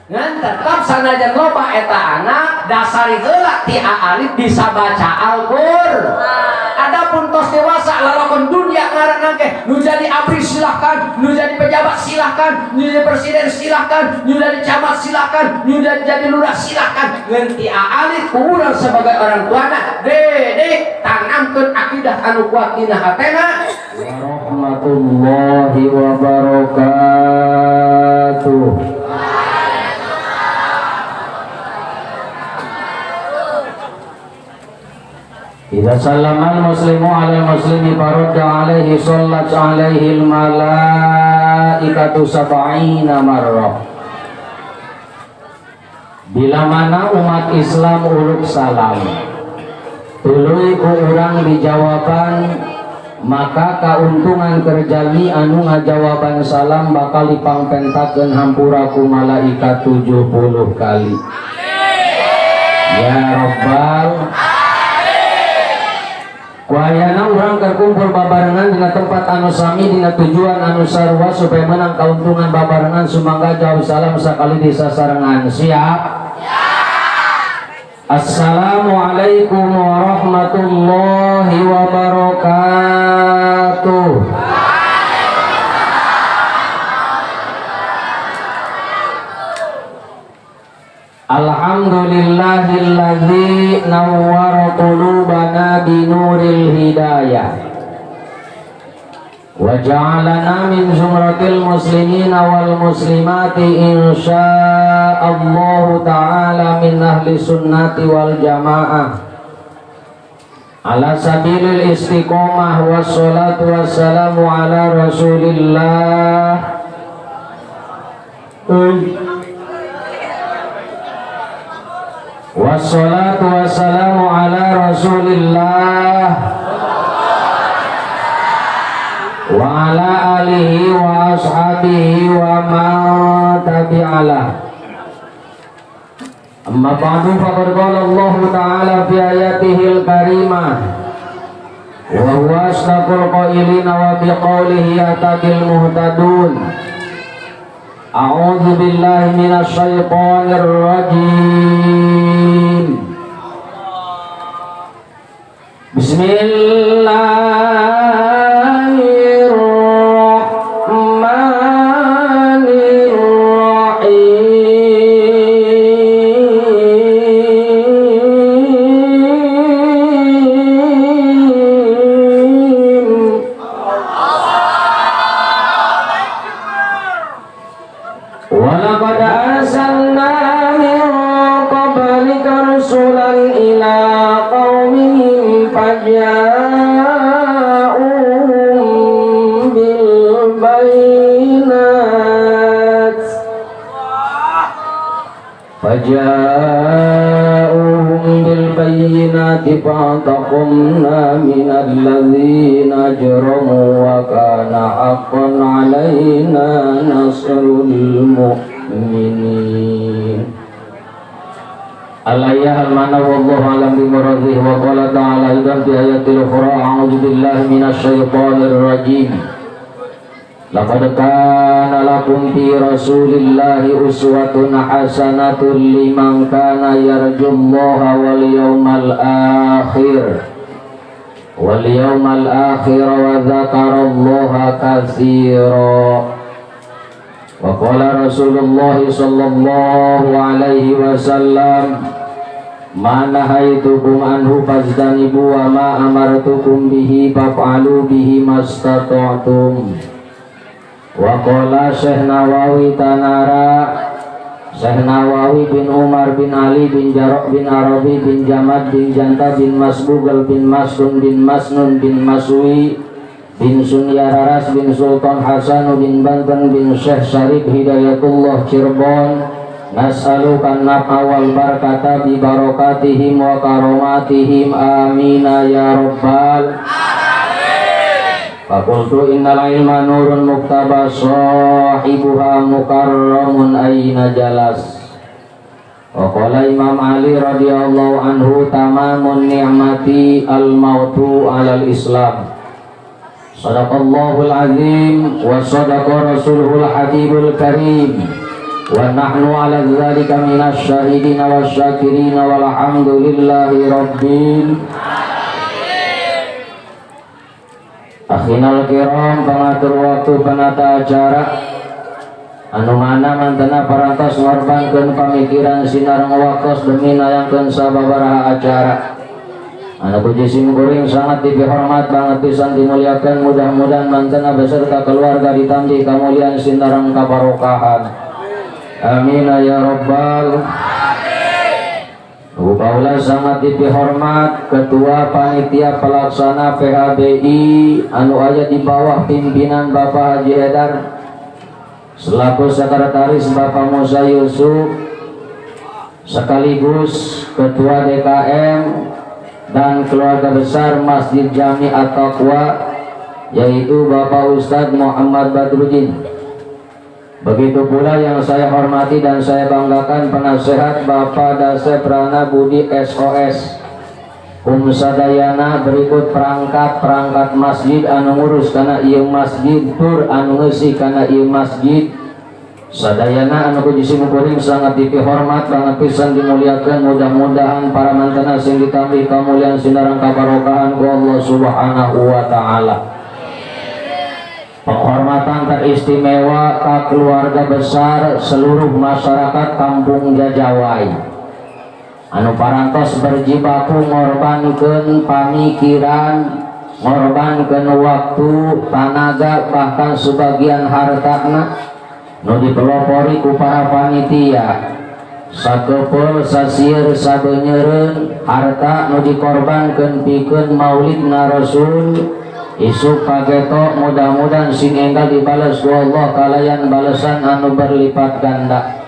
Ngan tetap sanajan loba eta anak, dasari heula ti alit bisa baca Al-Qur'an. Adapun tos dewasa lalakon dunia ngaranna ge, nu jadi abri silahkan, nu jadi pejabat silahkan, nu jadi presiden silahkan, nu jadi camat silahkan, nu jadi lurah silahkan. Ngan ti alit ku urang sebagai orang tuana, dedek tanamkeun akidah anu kuat dina hatena. Warahmatullahi wabarakatuh. Idza sallamal muslimu 'alal muslimi faradda 'alaihi shallat 'alaihi al malaikatu sab'ina marrah. Bila mana umat Islam uluk salam, tuluy ku urang dijawaban, maka kauntungan keur jalmi anu ngajawaban salam bakal dipangpentakeun hampura ku malaikat 70 kali. Ya Rabbal. Ku ayana urang terkumpul babarengan dina tempat anu sami dina tujuan anu sarua supaya menang kauntungan babarengan, sumangga jawab salam sakali disasarengan. Siap? Assalamualaikum warahmatullahi wabarakatuh. Alhamdulillahilladzi nawwara qulubana binuril hidayah wa ja'alana min zumratil muslimina wal muslimati insyaallahu ta'ala min ahli sunnati wal jamaah ala sabilil istiqomah, wassalatu wassalamu ala rasulillah. Wassalatu wassalamu ala rasulillah wa ala alihi wa ashabihi wa man tabi'alah. Amma ba'du, faqad qala Allah ta'ala fi ayatihil karimah wa huwa asdaqul qailina wa biqaulihi yahtadil muhtadun. A'udzu billahi minasyaitonir rajim. Bismillahirrahmanirrahim. Walaqad arsalna min qablika rusulan ila qaumihim faja'uhum bil bayinat faja'uhum bil bayyinati fantaqamna minal ladzina ajramu wa kana haqqan 'alaina nasrul mu'minin. Alayya al-mana wallahu alam bi muradihi. Wa qala ta'ala aidan fi ayatil ukhra, a'udzu billahi minasyaitonir rajim. Laqad kana lakum fi rasulillahi uswatun hasanatun liman kana yarjullaha wal yawmal akhir wal yawmal akhir wa dzakarallaha katsira. Wa qala Rasulullah sallallahu alaihi wasallam, ma nahaitukum anhu fajtanibu wa ma amartukum bihi faf'alu bihi mastata'tum. Wa qala Syekh Nawawi Tanara, Syekh Nawawi bin Umar bin Ali bin Jarok bin Arabi bin Jamad bin Janta bin Masbugal bin Masun bin Masnun bin Masui bin Sunyararas bin Sultan Hasan bin Banten bin Syekh Syarif Hidayatullah Cirebon, nas'alukan naf'a wal barakata bi barakatihim wa karomatihim, amina ya rabbal alamin. Faqultu innal ilma nurun muktaba sahibuha mukarramun aina jalas. Wa qala Imam Ali radhiyallahu anhu, tamamun ni'mati al mautu alal Islam. Sadaqallahul azim wa sadaqa rasuluhul habibul karim. Wa nahnu ala dzalika minasyahidina wasyakirina walhamdulillahi rabbil Akhinal kiram, pengatur waktu penata acara anu mana mantena parantos ngorbankeun pamikiran sinareng waktos demi nayangkeun sababaraha acara. Anu puji simkuring sangat dipihormat banget pisan dimuliakan, mudah-mudahan mantena beserta keluarga ditambih kamuliaan sinareng kabarokahan. Amin ya rabbal. Bu Paula sangat dipihormat Ketua Panitia Pelaksana PHBI anu aya di bawah pimpinan Bapak Haji Hedar selaku Sekretaris Bapak Musa Yusuf sekaligus Ketua DKM dan keluarga besar Masjid Jami At-Taqwa yaitu Bapak Ustadz Muhammad Badrudin. Begitu pula yang saya hormati dan saya banggakan penasehat Bapak Dasep Prana Budi SOS Kumsadayana berikut perangkat-perangkat masjid anu ngurus kana ieu masjid tur anu ngeusi kana ieu masjid. Sadayana anu ku simkuring sangat dipihormat banget pisan dimuliakan, mudah-mudahan para mantena sing ditambih kamuliaan sinareng kabarokahan ku Allah Subhanahu wa taala. Penghormatan teristimewa ke keluarga besar seluruh masyarakat Kampung Jajawai anu parantos berjibaku ngorbankeun pamikiran, ngorbankeun waktu, tanaga, bahkan sebagian hartana nu dipelopori ku para panitia sakepeul sasieur sabeunyereun harta nu dikorbankeun pikeun maulidna Rasul isuk pageto, mudah-mudahan sing enggal dibales ku Allah kalayan balesan anu berlipat ganda.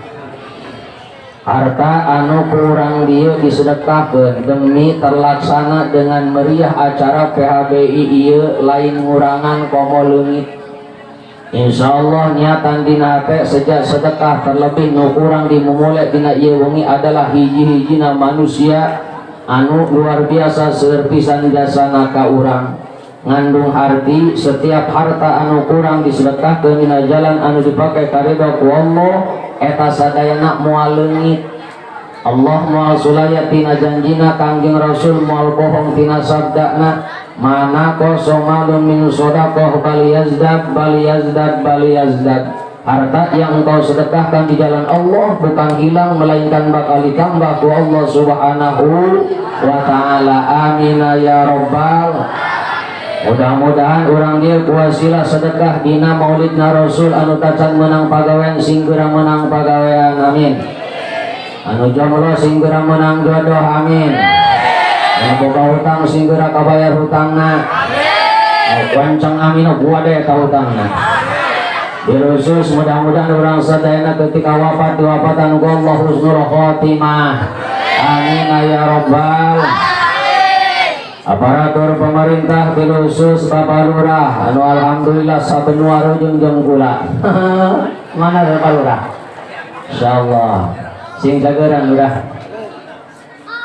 Harta anu kurang dieu disedekahkeun demi terlaksana dengan meriah acara PHBI ieu lain ngurangan komo leungit. Insyaallah niatan dina hate sejak sedekah terlebih nu kurang dimumule dina ieu wengi adalah hiji-hijina manusia anu luar biasa seueur pisan jasana ka urang. Ngandung arti setiap harta anu kurang disedekahkeun dina jalan anu dipake karidho ku Allah eta sadayana moal leungit. Allah moal sulaya tina janjina, Kangjeng Rasul moal bohong tina sabdana, mana kosomalun min sodaqoh bal yazdad bal yazdad bal yazdad. Harta yang engkau sedekahkan di jalan Allah bukan hilang melainkan bakal ditambah ku Allah Subhanahu wa taala. Amin ya rabbal. Mudah-mudahan urang dieu kuwasila sedekah dina maulidna Rasul anu tacan menang pagawean sing geura menang pagawean, amin. Anu jomblo sing geura menang jodoh, amin. Anu boga hutang sing geura kabayar hutangna, amin. Kenceng amin gua deh ka hutangna. Dirusus mudah-mudahan urang sadayana ketika wafat diwafatan ku Allah husnul khotimah, amin ya rabbal. Aparatur pemerintah khusus Bapak Lurah anu alhamdulillah sabenua rujung jeung kula. Mana Bapak Lurah? Insyaallah sing cageran Lurah.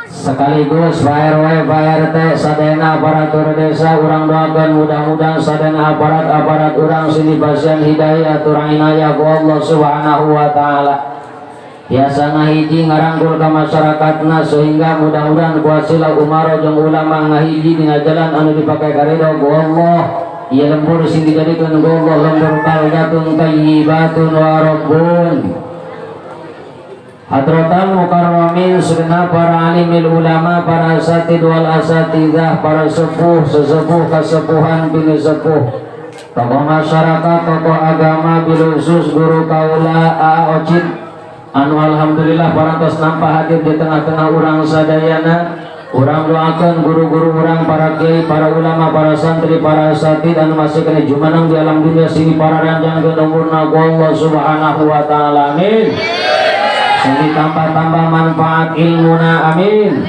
Sekaligus Pak RW, Pak RT, sadayana aparatur desa urang doakeun mudah-mudahan sadayana aparat-aparat urang sing dipasihan hidayah turang inayah ku Allah Subhanahu wa taala. Biasa ngahiji ngarangkul ka masyarakatna sehingga mudah-mudahan kuasila umaro jeung ulama ngahiji dina jalan anu dipake karidho ku Allah. Ieu lembur sing dijadikeun ku Allah lembur baldatun thayyibatun wa rabbun. Hadratal mukarramin segenap para alimil ulama, para asatid wal asatidzah, para sepuh, sesepuh, kasepuhan, bini sepuh, tokoh masyarakat, tokoh agama, bilusus guru kaula A Ocit anu alhamdulillah parantos nampak hadir di tengah-tengah urang sadayana. Urang doakan guru-guru urang, para kiai, para ulama, para santri, para asatid anu masih kena jumeneng di alam dunia sini para ranjang umurna ku Allah Subhanahu wa taala, amin. Sing ditambah-tambah manfaat ilmuna, amin.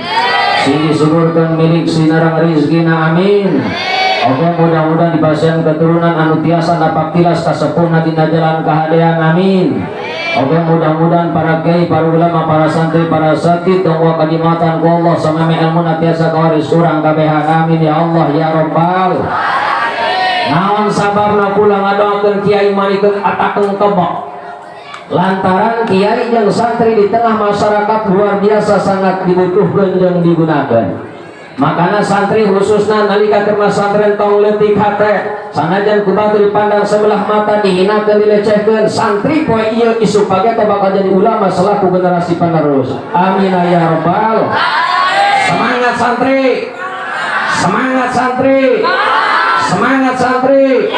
Sing disuburkeun milik sinareng rizkina, amin. Oke, mudah-mudahan dipasihan keturunan anu tiasa napak tilas kasepuhna dina jalan kahadean, amin. Oke, mudah-mudahan para kiai, para ulama, para santri, para asatid tong kadimatan ku Allah sameme ilmuna tiasa kawaris urang kabehan, amin ya Allah ya rabbal. Naon sababna kula ngadoakeun kiai malikeun atakeun kebok. Lantaran kiai jeung santri di tengah masyarakat luar biasa sangat dibutuhkan jeung digunakan. Makanya santri khususnya nalika keur masantren tong leutik hate, sanajan ku batur dipandang sebelah mata, dihinakeun, dilecehkeun. Santri poe ieu isuk page bakal jadi ulama selaku generasi penerus. Amin ya rabbal. Semangat santri, semangat santri, semangat santri.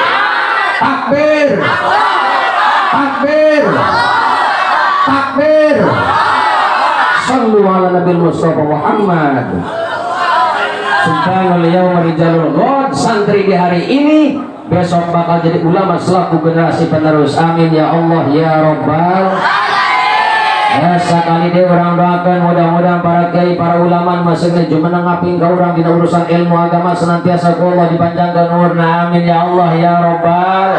Takbir, takbir, takbir. Sallu ala Nabi Mustafa Muhammad. Subhanal yauma rijalul ghad. Santri di hari ini besok bakal jadi ulama selaku generasi penerus. Amin ya Allah ya Rabbal. Ya, sekali deui urang doakan mudah-mudahan para kiai, para ulama masih jumeneng ngaping ka urang dina urusan ilmu agama, senantiasa ku Allah dipanjangkan umurna. Amin ya Allah ya Rabbal.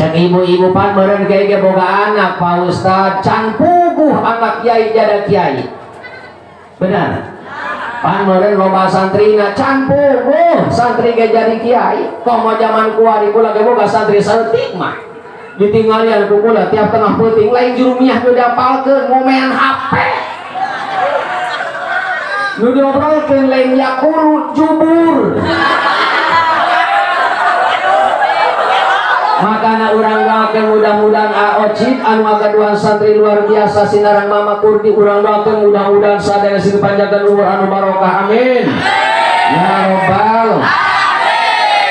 Cek ibu-ibu, pan meureun kiai ge boga anak, Pak Ustad, can puguh anak kiai jada kiai. Benar? Pan meureun loba santrina, can puguh santri ge jadi kiai. Komo zaman kuari, kula ge boga santri saeutik mah. Ditinggalian ku kula tiap tengah peuting, lain jurumiah nu diapalkeun, ngomean HP. Nu diobrolkeun lain Yakult, jubur. Makana urang doakeun mudah-mudahan Aocit anu agaduhan santri luar biasa sinaran Mama Kurdi, urang doakeun mudah-mudahan sadaya sing panjangkeun umur anu barokah. Amin ya rabbal.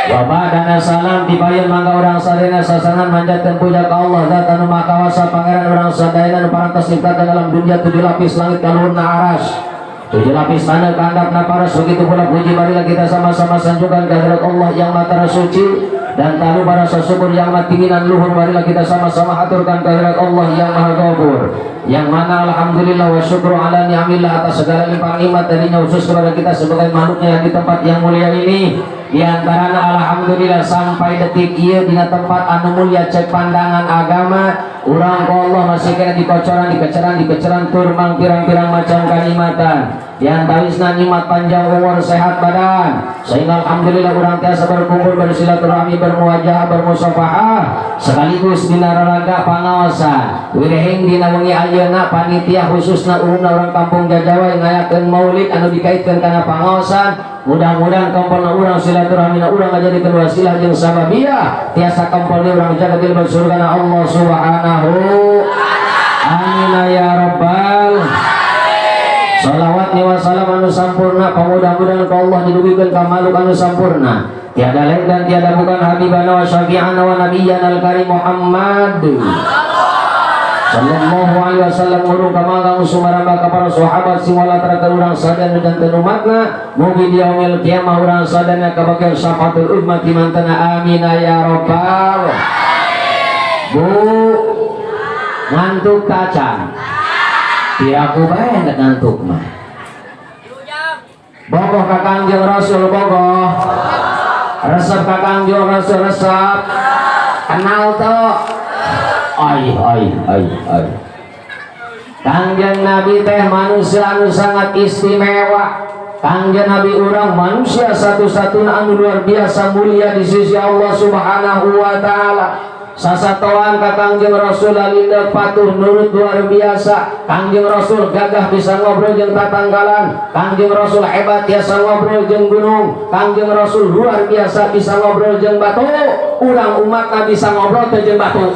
Wa ba'dana salam tibayan, mangga urang sadayana sasarengan manjatkeun puja ka Allah, zat anu maha kawasa, pangeran urang sadayana, nu parantos nyiptakeun alam dunia tujuh lapis langit kaluhurna aras, tujuh lapis tanah kehandapna paras. Begitu pula puji marilah kita sama-sama sanjungkan kehadirat Allah yang maha suci, dan tak lupa rasa syukur yang amat tinggi dan luhur marilah kita sama-sama haturkan kehadirat Allah yang maha ghafur, yang mana alhamdulillah wa syukru ala ni'amillah, atas segala limpah nikmat darinya, khusus kepada kita sebagai makhluknya yang di tempat yang mulia ini. Di antaranya alhamdulillah sampai detik ieu dina tempat anu mulia cek pandangan agama urang, ku Allah masih kena dikocoran, dikeceran, dikeceran tur mang pirang-pirang macam kanikmatan. Di antawisna nikmat panjang umur, sehat badan, sehingga alhamdulillah urang tiasa berkumpul, bersilaturahmi, bermuwajahah, bermusafahah, sekaligus dina raraga pangaosan wireheng dina wengi ayeuna. Panitia khususna umumna orang kampung Jajaway ngayakeun maulid anu dikaitkeun kana pangaosan. Mudah-mudahan kempolna urang, silaturahmi urang ngajadikeun wasilah jeung sababiah tiasa kempol urang jaga di surga Allah Subhanahu. Amin ya rabbal. Salawat wa salam anu sampurna pamudah-mudahan ka Allah didugikeun ka makhluk anu sampurna, tiada lain dan tiada bukan habibana wa syafi'ana wa nabiyyana al-karim Muhammad sallallahu alaihi wasallam, ngurung ka mangga sumaramba ka para sahabat sing wala urang sadayana janten umatna. Mugi di yaumil kiamah urang sadayana kabagian syafaatul ummah mantana. Amin ya rabbal. Bu, ngantuk tacan? Piraku bae nek ngantuk mah. Bogoh ka Kangjeng Rasul, bogoh. Resep ka Kangjeng Rasul, resep. Kenal tuh? Ai ai ai ai. Kangjeng Nabi teh manusia anu sangat istimewa. Kangjeng Nabi urang manusia satu-satunya anu luar biasa mulia di sisi Allah Subhanahu wa taala. Sasatoan ka Kangjeng Rasul lindeuk, patuh, nurut luar biasa. Kangjeng Rasul gagah, bisa ngobrol jeung tatanggalan. Kangjeng Rasul hebat, biasa ngobrol jeung gunung. Kangjeng Rasul luar biasa, bisa ngobrol jeung batu. Urang umat bisa ngobrol teu jeung batu?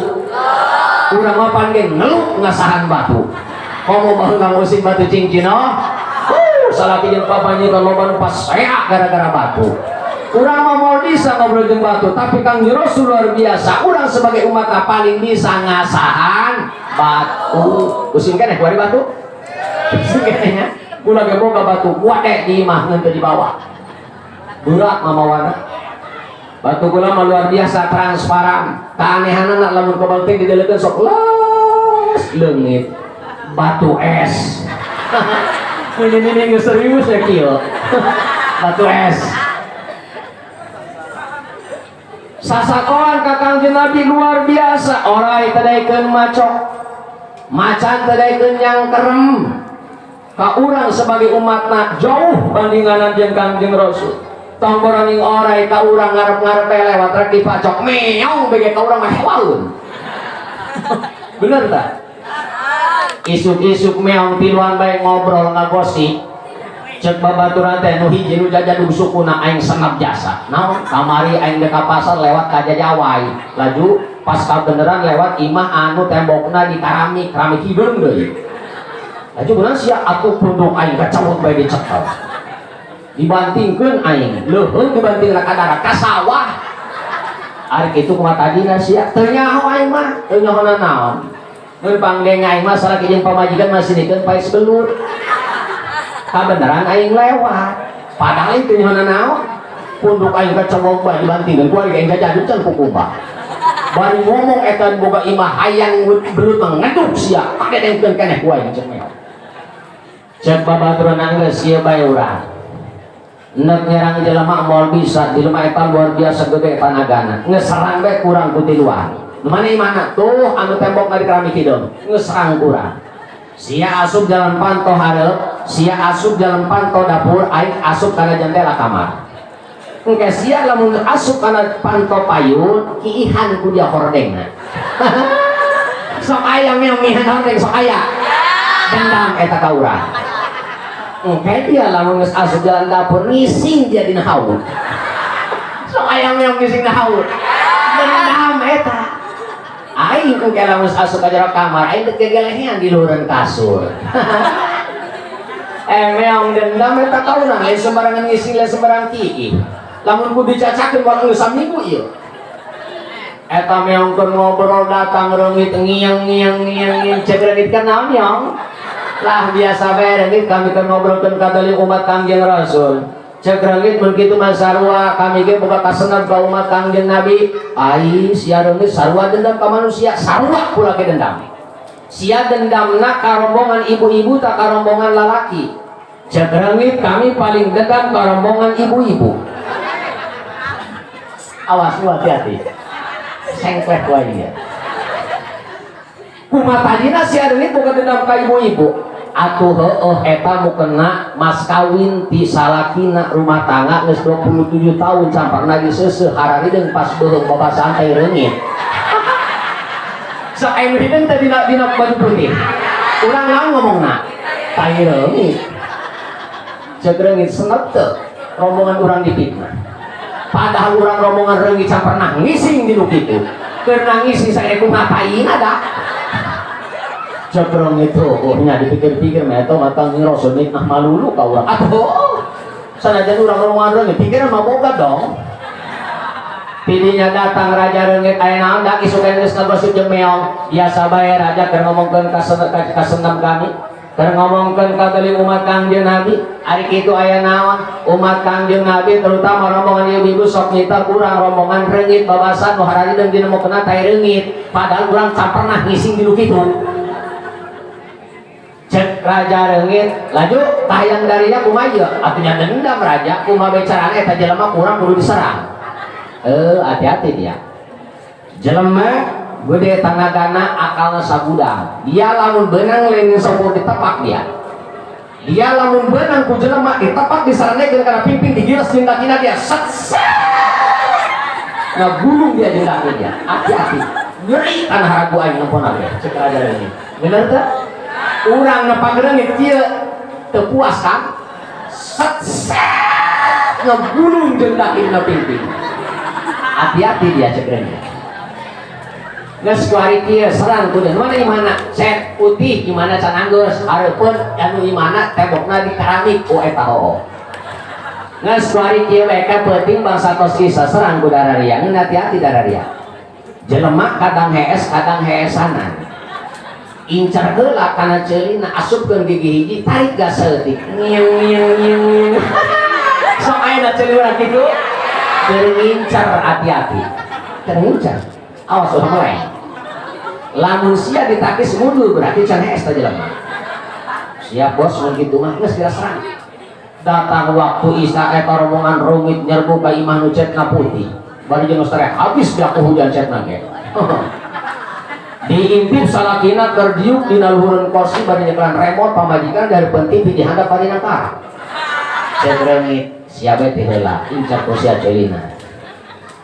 Urang mah pan ge ngeluh ngasahan batu. Komo baheula musim batu cincin, oh salaki jeung papanjikan loba nu pasea gara-gara batu. Urang mah mau bisa ngobrol jeung batu, tapi Kangjeng Rasul luar biasa. Urang sebagai umat paling bisa ngasahan batu. Pusing keneh kuari batu? Pusing keneh nya. Kula ge boga batu kuat di imah, ngan teu dibawa. Berat mamawana. Batu kula mah luar biasa transparan. Keanehanana lamun kobal teh didelekeun sok les leungit. Batu es. Ini serius ya kieu. Batu es. Sasakoan ka Kangjeng Nabi luar biasa. Orai teu daekeun macok, macan teu daekeun nyangkerem. Ka urang sebagai umatna jauh bandinganan jeung Kangjeng Rasul. Tong boroning orai, ka urang ngarep-ngarep lewat rek dipacok meong bege, ka urang mah hewaeun. Bener tak? Isuk-isuk meong tiluan bae ngobrol, ngagosip. Cek babaturan teh nu hiji nu jajadug sukuna, "Aing senap jasa naon, kamari aing dek ka pasar lewat ka Jajawai, laju pas kabeneran lewat imah anu tembokna di keramik, keramik hideung deui. Laju bener sia atuh, punduk aing kacawut bae dicekel, dibantingkeun aing, leuheung dibanting ka darat ka sawah. Ari kitu kumaha tadina sia?" "Teu nyaho aing mah, teu nyaho naon. Mun pangdeng aing mah salaki jeung pamajikan masih nikeun pais belut, kabeneran aing lewat, padahal itu nyaho naon, punduk aing kacawut bae dibantingkeun ku ari aing jajadug can kukumbah." Bari ngomong eta boga imah hayang belut mah ngeduk sia, kadedengkeun keneh ku aing," cek meong. Cek babaturan, "Geus ieu bae, urang nek nyerang jelema moal bisa. Jelema eta luar biasa gede tanagana, ngeserang bae kurang ku tiluan. Nu mana imahna? Tuh, anu tembok di keramik hideung. Ngeserang kurang. Sia asup jalan panto hareup, sia asup jalan panto dapur, aing asup kana jendela kamar. Engke sia lamun asup kana panto payun, kiihan ku dia hordengna." Sok aya meong ngihan hordeng, sok aya. Dendam eta ka urang. Engke dia lamun geus asup jalan dapur, ngising dia dina haur. Sok aya meong ngising dina haur. Dendam eta. Aing engke lamun geus asup ka jero kamar, aing dek gegelehean di luhureun kasur. Eh, meong dendam eta ka urang, lain sembarangan ngising, lain sembarangan kiih. Lamun kudu dicacakeun moal geus saminggu ieu. Eta meong keur ngobrol datang reungit, ngiang ngiang ngiang ngiang. Cek reungit, "Kan naon, Yong?" "Lah, biasa bae, reungit, kami keur ngobrolkeun kadali umat Kangjeng Rasul." Cek reungit, "Mun kitu mah sarua, kami ge boga kasenep ka umat Kangjeng Nabi." "Ai sia reungit sarua dendam ka manusia, sarua pula ge dendam. Sia dendamna ka rombongan ibu-ibu tak ka rombongan lalaki?" Cek reungit, "Kami paling dendam ka rombongan ibu-ibu." Awas lu, hati-hati, sengklek wae dia. "Kumaha tadina sia reungit boga dendam ka ibu-ibu?" "Atuh heueuh, eta mukena mas kawin ti salakina rumah tangga geus 27 tahun camparna diseuseuh, hararideung pas beuheung babasaan tai reungit." Sok aya nu hideung teh dina baju putih? Urang naon ngomongna? Tai reungit. Cek reungit, "Senep teu rombongan urang dipitnah? Padahal urang rombongan reungit can pernah ngising di nu kitu. Keur ngising sae kumaha taina da?" Cek reungit, "Oh nya, dipikir-pikir mah eta mah tang rasul mitnah malulu ka urang. Atuh sanajan urang rombongan reungit, pikiran mah boga dong." Tidinya datang raja reungit, "Aya naon dak isukan geus ngagosip jeung meong?" "Biasa bae, raja keur ngomongkeun kasenep kami, keur ngomongkeun kadali umat Kangjeng Nabi." "Ari kitu aya naon?" "Umat Kangjeng Nabi, terutama rombongan ibu-ibu, sok nyita kurang rombongan reungit babasan nu hararideung dina mukena tai reungit, padahal urang can pernah ngising di nu kitu." Cek raja reungit, "Laju kahayang darinya kumaha ieu?" "Atuh nya dendam, raja, kumaha bae carana eta jelema kurang kudu diserang." Eh, hati-hati dia. Jelema gede tanagana, akalna sagudang. Dia lamun beunang lain sopor ditepak dia. Dia lamun beunang ku jelema ditepak, disarankeun kana pimpin, digiles jeung kakina dia, set set. Ngagulung dia jeung kaki dia. Hati-hati. Nyeri tanah ragu aing nempona ge. Cek raja reungit. Bener teu? Urang nepak reungit kieu teu puas kan? Set set ngegulung jeung kaki dina pimpin. Hati-hati dia, cek reungit. Geus ku hari kieu serang kudu. Mana imahna? Set putih, gimana can anggeus, hareupeun anu imahna tembokna di keramik. Oh, eta hoo. Geus ku hari kieu we ka peuting bangsa tos kisah serang ku dararia. Ngeun hati-hati dararia. Jelema kadang hees, kadang heesanan. Incar heula kana ceulina, asupkeun gigi hiji, tarik gas saeutik. Ngiung ngiung ngiung ngiung. Sok aya da ceuli urang kitu? Keur ngincar, hati-hati. Keur ngincar. Awas ulah meleng. Lamun sia ditakis mundur berarti can hees ta jelema. "Siap, bos, mun kitu mah geus kira serang." Datang waktu Isa, eta rombongan reungit nyerbu ka imah nu cetna putih. Bari jeung geus habis dia ku hujan cetna ge. Diintip salakina keur diuk dina luhureun kursi bari nyekelan remote, pamajikan dari TV di handap bari nangkara. Cek reungit, "Sia bae ti heula, incar ku sia ceulina."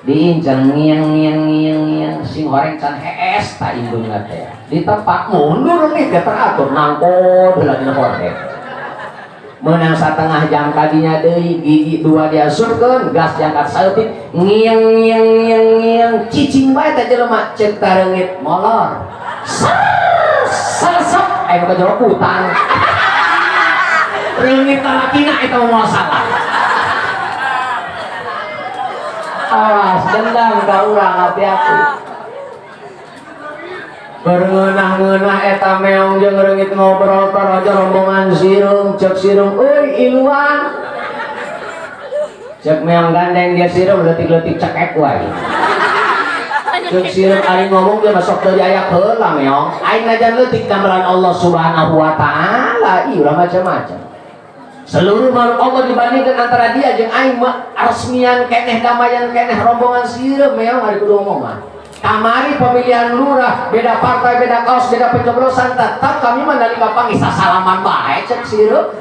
Diinceng ngiang ngiang ngiang ngiang, sing horeng can hees ta indungna teh. Ditepak mundur nih teh teratur nangkod heula dina hordeng. Menang setengah jam kadinya deui, gigi dua diasupkeun, gas diangkat saeutik, ngiang ngiang ngiang ngiang, cicing bae teh jelema. Cek tareungit molor. Sesep aya nu jero utang. Reungit talakina eta mah salah. Awas dendam ka urang, hati-hati. Berengeunah-ngeunah eta meong jeung reungit ngobrol taraja rombongan sireum. Cek sireum, "Euy, iluan." Cek meong, "Gandeng dia sireum, leutik-leutik cekek wae." Cek sireum, "Ari ngomong dia masuk teu diayak heula, meong. Aing najan leutik damelan Allah Subhanahu wa Taala, ih ulah macam-macam." Seluruh makhluk Allah dibandingkan antara dia jeung aing mah resmian keneh, damayan keneh rombongan sireum. Meong, ari kudu ngomong mah. Kamari pemilihan lurah, beda partai, beda kaos, beda pencoblosan, tetap kami mah nalika panggih sasalaman bae, cek sireum.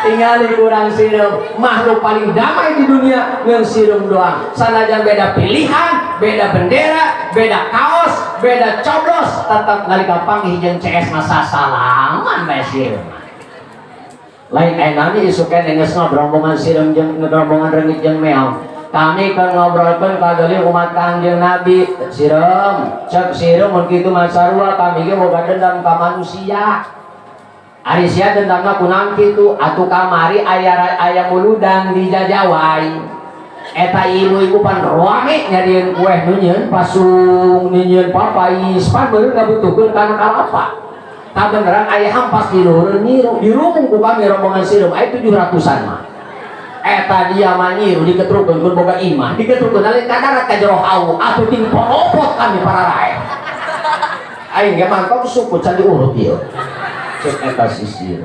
Tinggal kurang sireum, makhluk paling damai di dunia ngeun sireum doang. Sanajan beda pilihan, beda bendera, beda kaos, beda coblos, tetap nalika panggih jeung CS mah sasalaman bae sireum. Lain enaknya isuk keneh geus ngobrol rombongan sireum jeung rombongan reungit jeung meong. Kami kan ngobrolkeun kagali umat Kangjeng Nabi sireum. Cek sireum, "Mun kitu mah sarua, kami ge boga dendam ka manusia." Ari sia dendamna kunaon kitu? Atuh kamari aya aya muludan di Jajawai. Eta ibu-ibu pan rame nyarieun kue, nu nyieun pasung, nu nyieun papais, pan beureun ngabutuhkeun kana kalapa. Kabeneran aya hampas di luhur nyiru, dirumung ku kami rombongan sireum aya 700-an mah. Eta dia mah nyiru diketrukeun kun boga imah, diketrukeun lain ka darat, ka jero hawu, atuh ting poropot kami para rakyat. Aing ge mantap suku can diurut ieu. Cek eta sisir.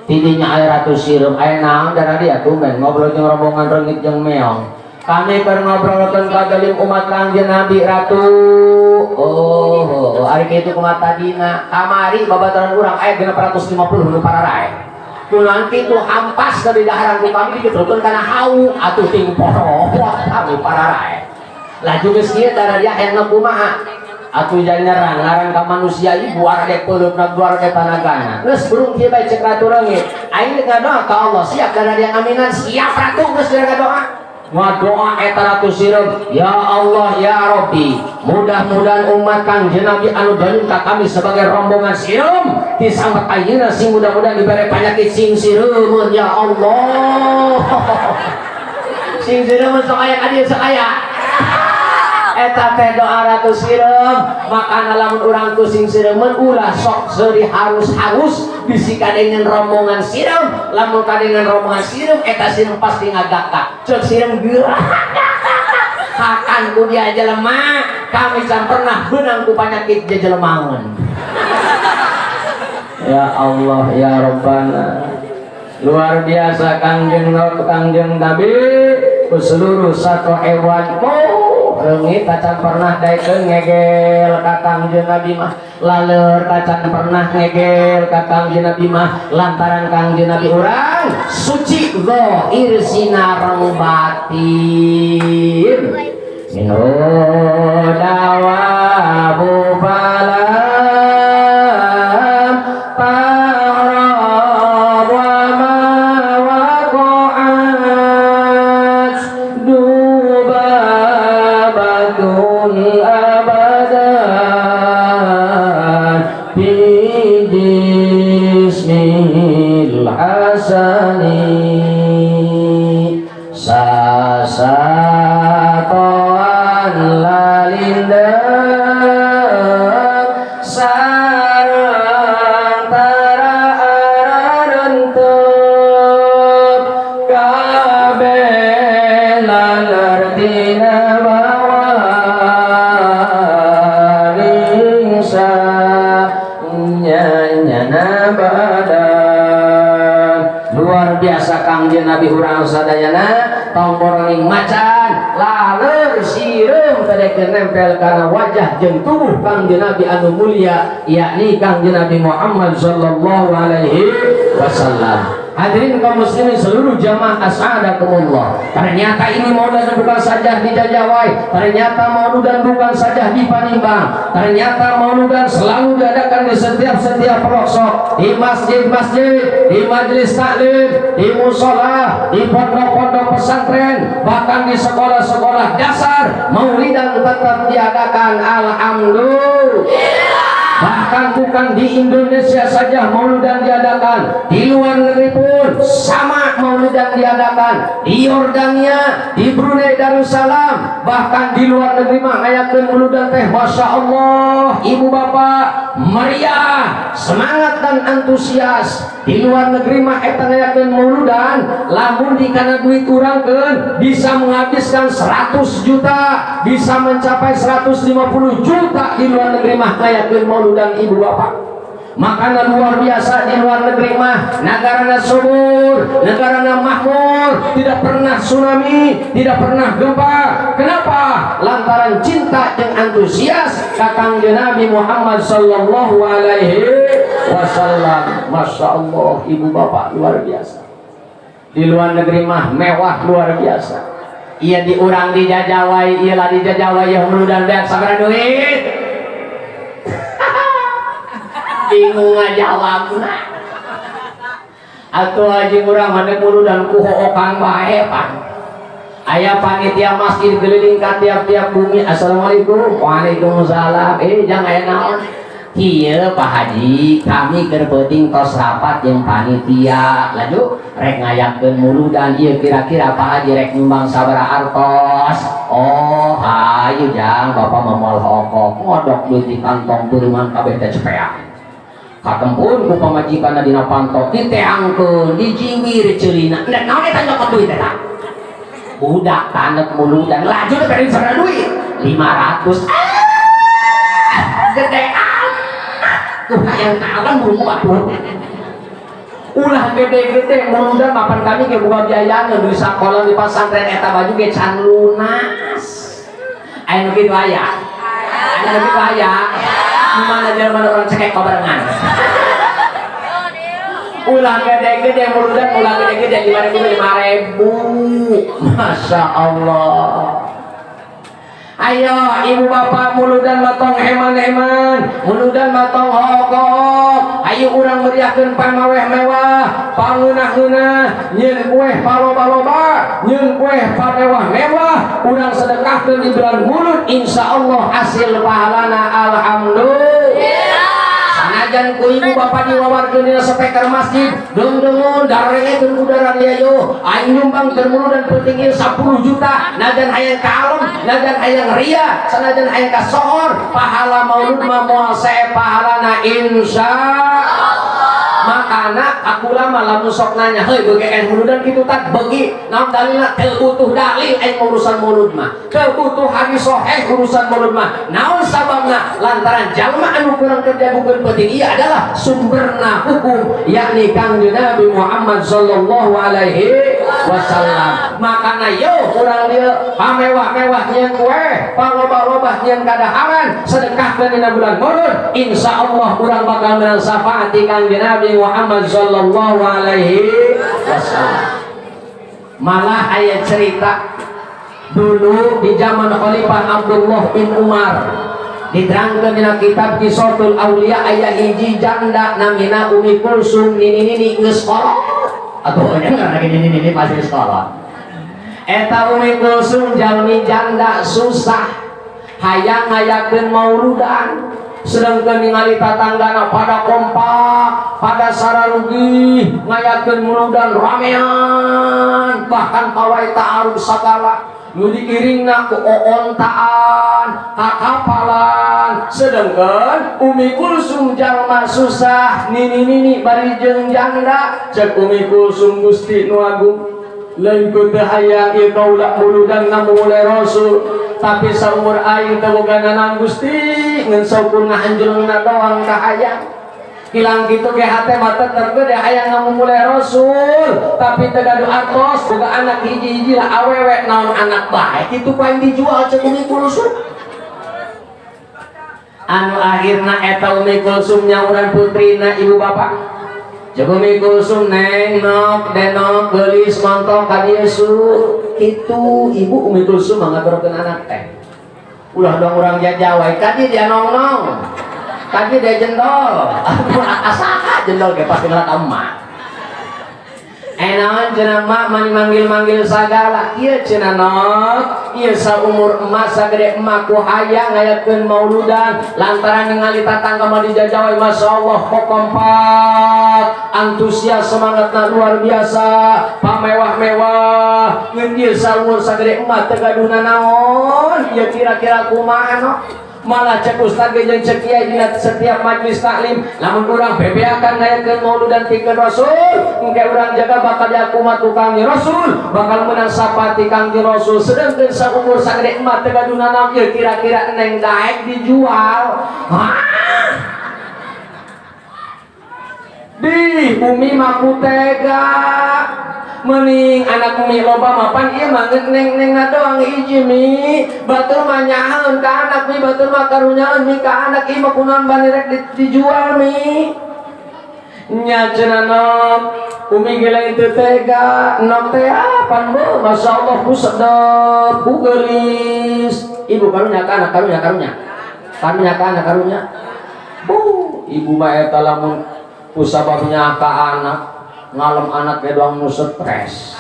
Tidinya aya ratu sireum, aya naon darah dia tumben ngobrol jeung rombongan reungit jeung meong. Kami keur ngobrolkeun kagalim umat Kangjeng Nabi, Ratu. Oh, ari kitu kumaha tadina? Kamari babaturan urang aya 650 nu pararae. Kunaon kitu? Hampas dari daharan ku kami diketrutkeun kana hawu, atuh ting poropot kami pararae. Laju geus kieu darah dia hayang kumaha? Atuh jangan nyerang ngaran ka manusia ieu buar ge peuleupna, buar ge tanagana. Geus burung kieu bae, cek Ratu Reungit. Aing rek ngadoa ka Allah, siap darah dia ngaminan? Siap, Ratu. Geus dia ngadoa. Ngadoa eta Ratu Sireum, "Ya Allah, ya Rabbi, mudah-mudahan umat Kangjeng Nabi anu dolim ka kami sebagai rombongan sireum disambat ayeuna sing mudah-mudahan dibere penyakit sing sireumeun, ya Allah." Sing sireumeun sok aya ka dieu, sok aya. Eta teh doa Ratu Sireum. Makana lamun urang ku sing sireumeun ulah sok seuri harus-harus bisi kadengen rombongan sireum. Lamun kadengen rombongan sireum, eta sireum pasti ngagakak. Cek sireum, "Gerak hakan ku dia jelema, kami can pernah beunang ku penyakit jejelemaun." Ya Allah, ya Rabbana, luar biasa Kangjeng Kangjeng Nabi ku seluruh satu hewan. Oh, reungit tacan pernah daekeun ngegel ka Kangjeng Nabi mah, laleur tacan pernah ngegel ka Kangjeng Nabi mah, lantaran Kangjeng Nabi urang suci zahir sinareng batin. Minhu dawabu falam tahrab wa ma waqa'at dubabatun abadan fi jismil hasani sasatoan lalindeng sareng tara ararentep kabeh laler tina bawaning sanyana badan. Luar biasa Kangjeng Nabi urang sadayana, tomboroning macan, laleur, sireum tadek nempel kana wajah jeung tubuh Kangjeng Nabi anu mulia, yakni Kangjeng Nabi Muhammad sallallahu alaihi wasallam. Hadirin kaum muslimin seluruh jamaah as'adakumullah. Ternyata ini maulidan bukan saja di Jajawai, ternyata maulidan bukan saja di Panimbang, ternyata maulidan selalu diadakan di setiap-setiap pelosok, di masjid-masjid, di majelis taklim, di musola, di pondok-pondok pesantren, bahkan di sekolah-sekolah dasar maulidan tetap diadakan. Alhamdulillah. Bahkan bukan di Indonesia saja maulidan diadakan, di luar negeri pun sama maulidan diadakan, di Yordania, di Brunei Darussalam, bahkan di luar negeri mah ngayakeun maulidan teh, masya Allah, ibu bapak meriah, semangat dan antusias. Di luar negeri mah eta ngayakeun maulidan, lamun dikana duit urangkeun bisa menghabiskan 100 juta, bisa mencapai 150 juta di luar negeri mah ngayakeun mauludan, ibu bapak. Makanya luar biasa di luar negeri mah, negarana subur, negarana makmur, tidak pernah tsunami, tidak pernah gempa. Kenapa? Lantaran cinta dan antusias ka Kangjeng Nabi Muhammad sallallahu alaihi wasallam. Masya Allah, ibu bapak, luar biasa. Di luar negeri mah mewah luar biasa. Iya, di urang di Jajawai, iya lah, di Jajawai ya dan beak sabaraha duit? Bingung ngajawabna. Atau aja urang mana dan ku hookan bae pan. Aya panitia masjid keliling ka tiap-tiap bumi. "Assalamualaikum." "Waalaikumsalam." "Eh, jangan, aya naon?" "Kieu, Pak Haji, kami keur peuting tos rapat jeung panitia, laju rek ngayakeun muludan ieu, kira-kira Pak Haji rek nyumbang sabaraha artos?" "Oh, hayu jang, bapak mah moal hokok." Ngodok duit di kantong beureman kabeh teh cepean. Katempun ku pamajikanna dina panto, diteangkeun, dijiwir ceulina. "Ndek naon eta nyokot duit eta?" "Budak tanek muludan." "Laju teh beri sabaraha duit?" "500." "Ah, gede amat tuh, hayang kawan buru batur." Ulah gede-gede muludan, mapan kami ge boga biayana di sakola, di pesantren, eta baju ge can lunas. Aya nu kitu? Aya, aya nu kitu? Aya. Mana jelema urang cekek babarengan. Ulah gede-gede muludan, ulah gede-gede, 5.000, 5.000. Masya Allah. Ayo, ibu bapak, muludan mah tong eman-eman, muludan mah tong hokok. Ayo urang meriahkeun pameweh-mewah, pangeunah-ngeunah, nyieun kue paloba-loba, nyieun kue pamewah-mewah, urang sedekahkeun di bulan Mulud, insya Allah hasil pahalana alhamdulillah. Sanajan ku ibu bapak diwawarkeun dina speaker masjid, deung-deungun darengekeun udara dia, yo aing nyumbang keur muludan peuting ieu 10 juta, najan hayang kalem, najan hayang ria, sanajan hayang kasohor, pahala maulud mah moal sae pahalana, insya. Makana aku lama lamun sok nanya, "Heuy, beuki muludan kitu tak beuki naon dalilna?" Teu butuh dalil aing urusan mulud mah, teu butuh hadis sahih urusan mulud mah. Naon sababna? Lantaran jalma anu kurang kerja bukan penting, ia adalah sumberna hukum, yakni Kangjeng Nabi Muhammad sallallahu alaihi wasallam. Makana yo urang dieu pamewah-mewah nyieun kue, paloba-loba nyieun kadaharan, sedekahkeun dina bulan Maulud, insya Allah urang bakal menang syafaat ti Kangjeng Nabi Muhammad sallallahu alaihi wasallam. Malah aya cerita dulu di zaman Khalifah Abdullah bin Umar, diterangkan dina kitab Qisatul Aulia, aya hiji janda namina Umi Kulsum, nini-nini geus kolot atau nya lagi nini-nini pasti geus kolot. Eta Umi Kulsum jalmi janda susah, hayang ngayakeun mauludan, sedangkan ningali tatanggana pada kompak, pada sararugi ngayakeun muludan ramean, bahkan pawai ta'aruf sagala nu diiringna ku ontaan kakapalan. Sedangkan Umi Kulsum jalma susah, nini-nini bari jeung janda. Cek Umi Kulsum, "Gusti nu agung, lain ku teu hayang ieu kaula muludan ngamumule Rasul, tapi saumur aing teu boga nanaon, Gusti, ngan saukur ngahanjeulna doang kahayang. Hilang kitu ge hate mah tetep gede hayang ngamumule Rasul, tapi teu gaduh artos, boga anak hiji-hiji lah, awewe. Naon anak bae kitu ku aing dijual?" Cek Umi Kulsum. Anu akhirna eta Umi Kulsum nyauran putrina, ibu bapak. Cek Umi Kulsum, "Neng, Nok, Denok, geulis, montok ka dieu su." Kitu ibu Umi Kulsum ngagorokeun anak teh. Ulah dong urang jajawai ka dieu dia nong nong. Ka dieu dia jendol. Aduh, asaha jendol ge pasti ngelak ka emak. "Eh, naon?" cenah, "Mak mani manggil-manggil sagala." "Ieu," cenah, "Nok, ieu saumur emak, sagede emak ku hayang ngayakeun mauludan lantaran ningali tatangga mah dijajawai, Masya Allah, kok kompak, antusias, semangatna luar biasa, pamewah-mewah. Ngan ieu saumur sagede emak teu gaduh nanaon. Ieu kira-kira kumaha, Nok?" Malah cek ustad ge jeung cek kiai dina setiap majlis taklim, lamun urang bebeakan ngayakeun mauludan pikeun Rasul, engke urang jaga bakal diakumat ku Kangjeng Rasul, bakal menang syafaat ti Kangjeng Rasul. Sedangkeun saumur sagede emak teu gaduh nanaon. Ieu kira-kira neng daek dijual? Hah? Di bumi mah ku tega, mening anak umi loba mapan, ieu mah neng neng doang hiji. Mi, batur mah nyahaeun ka anak. Mi, batur mah karunyaeun mi ka anak. Ieu mah kunaon bani rek dijual, Mi?" "Nya," cenah, "Nok, umi ge lain teu tega. Nok teh apan bu, Masya Allah, ku sedep, ku geulis." Ibu karunya ka anak, karunya, karunya, karunya ka anak, karunya. Bu, ibu mah eta lamun kusababnya ka anak ngalem, anak ge doang nu stres.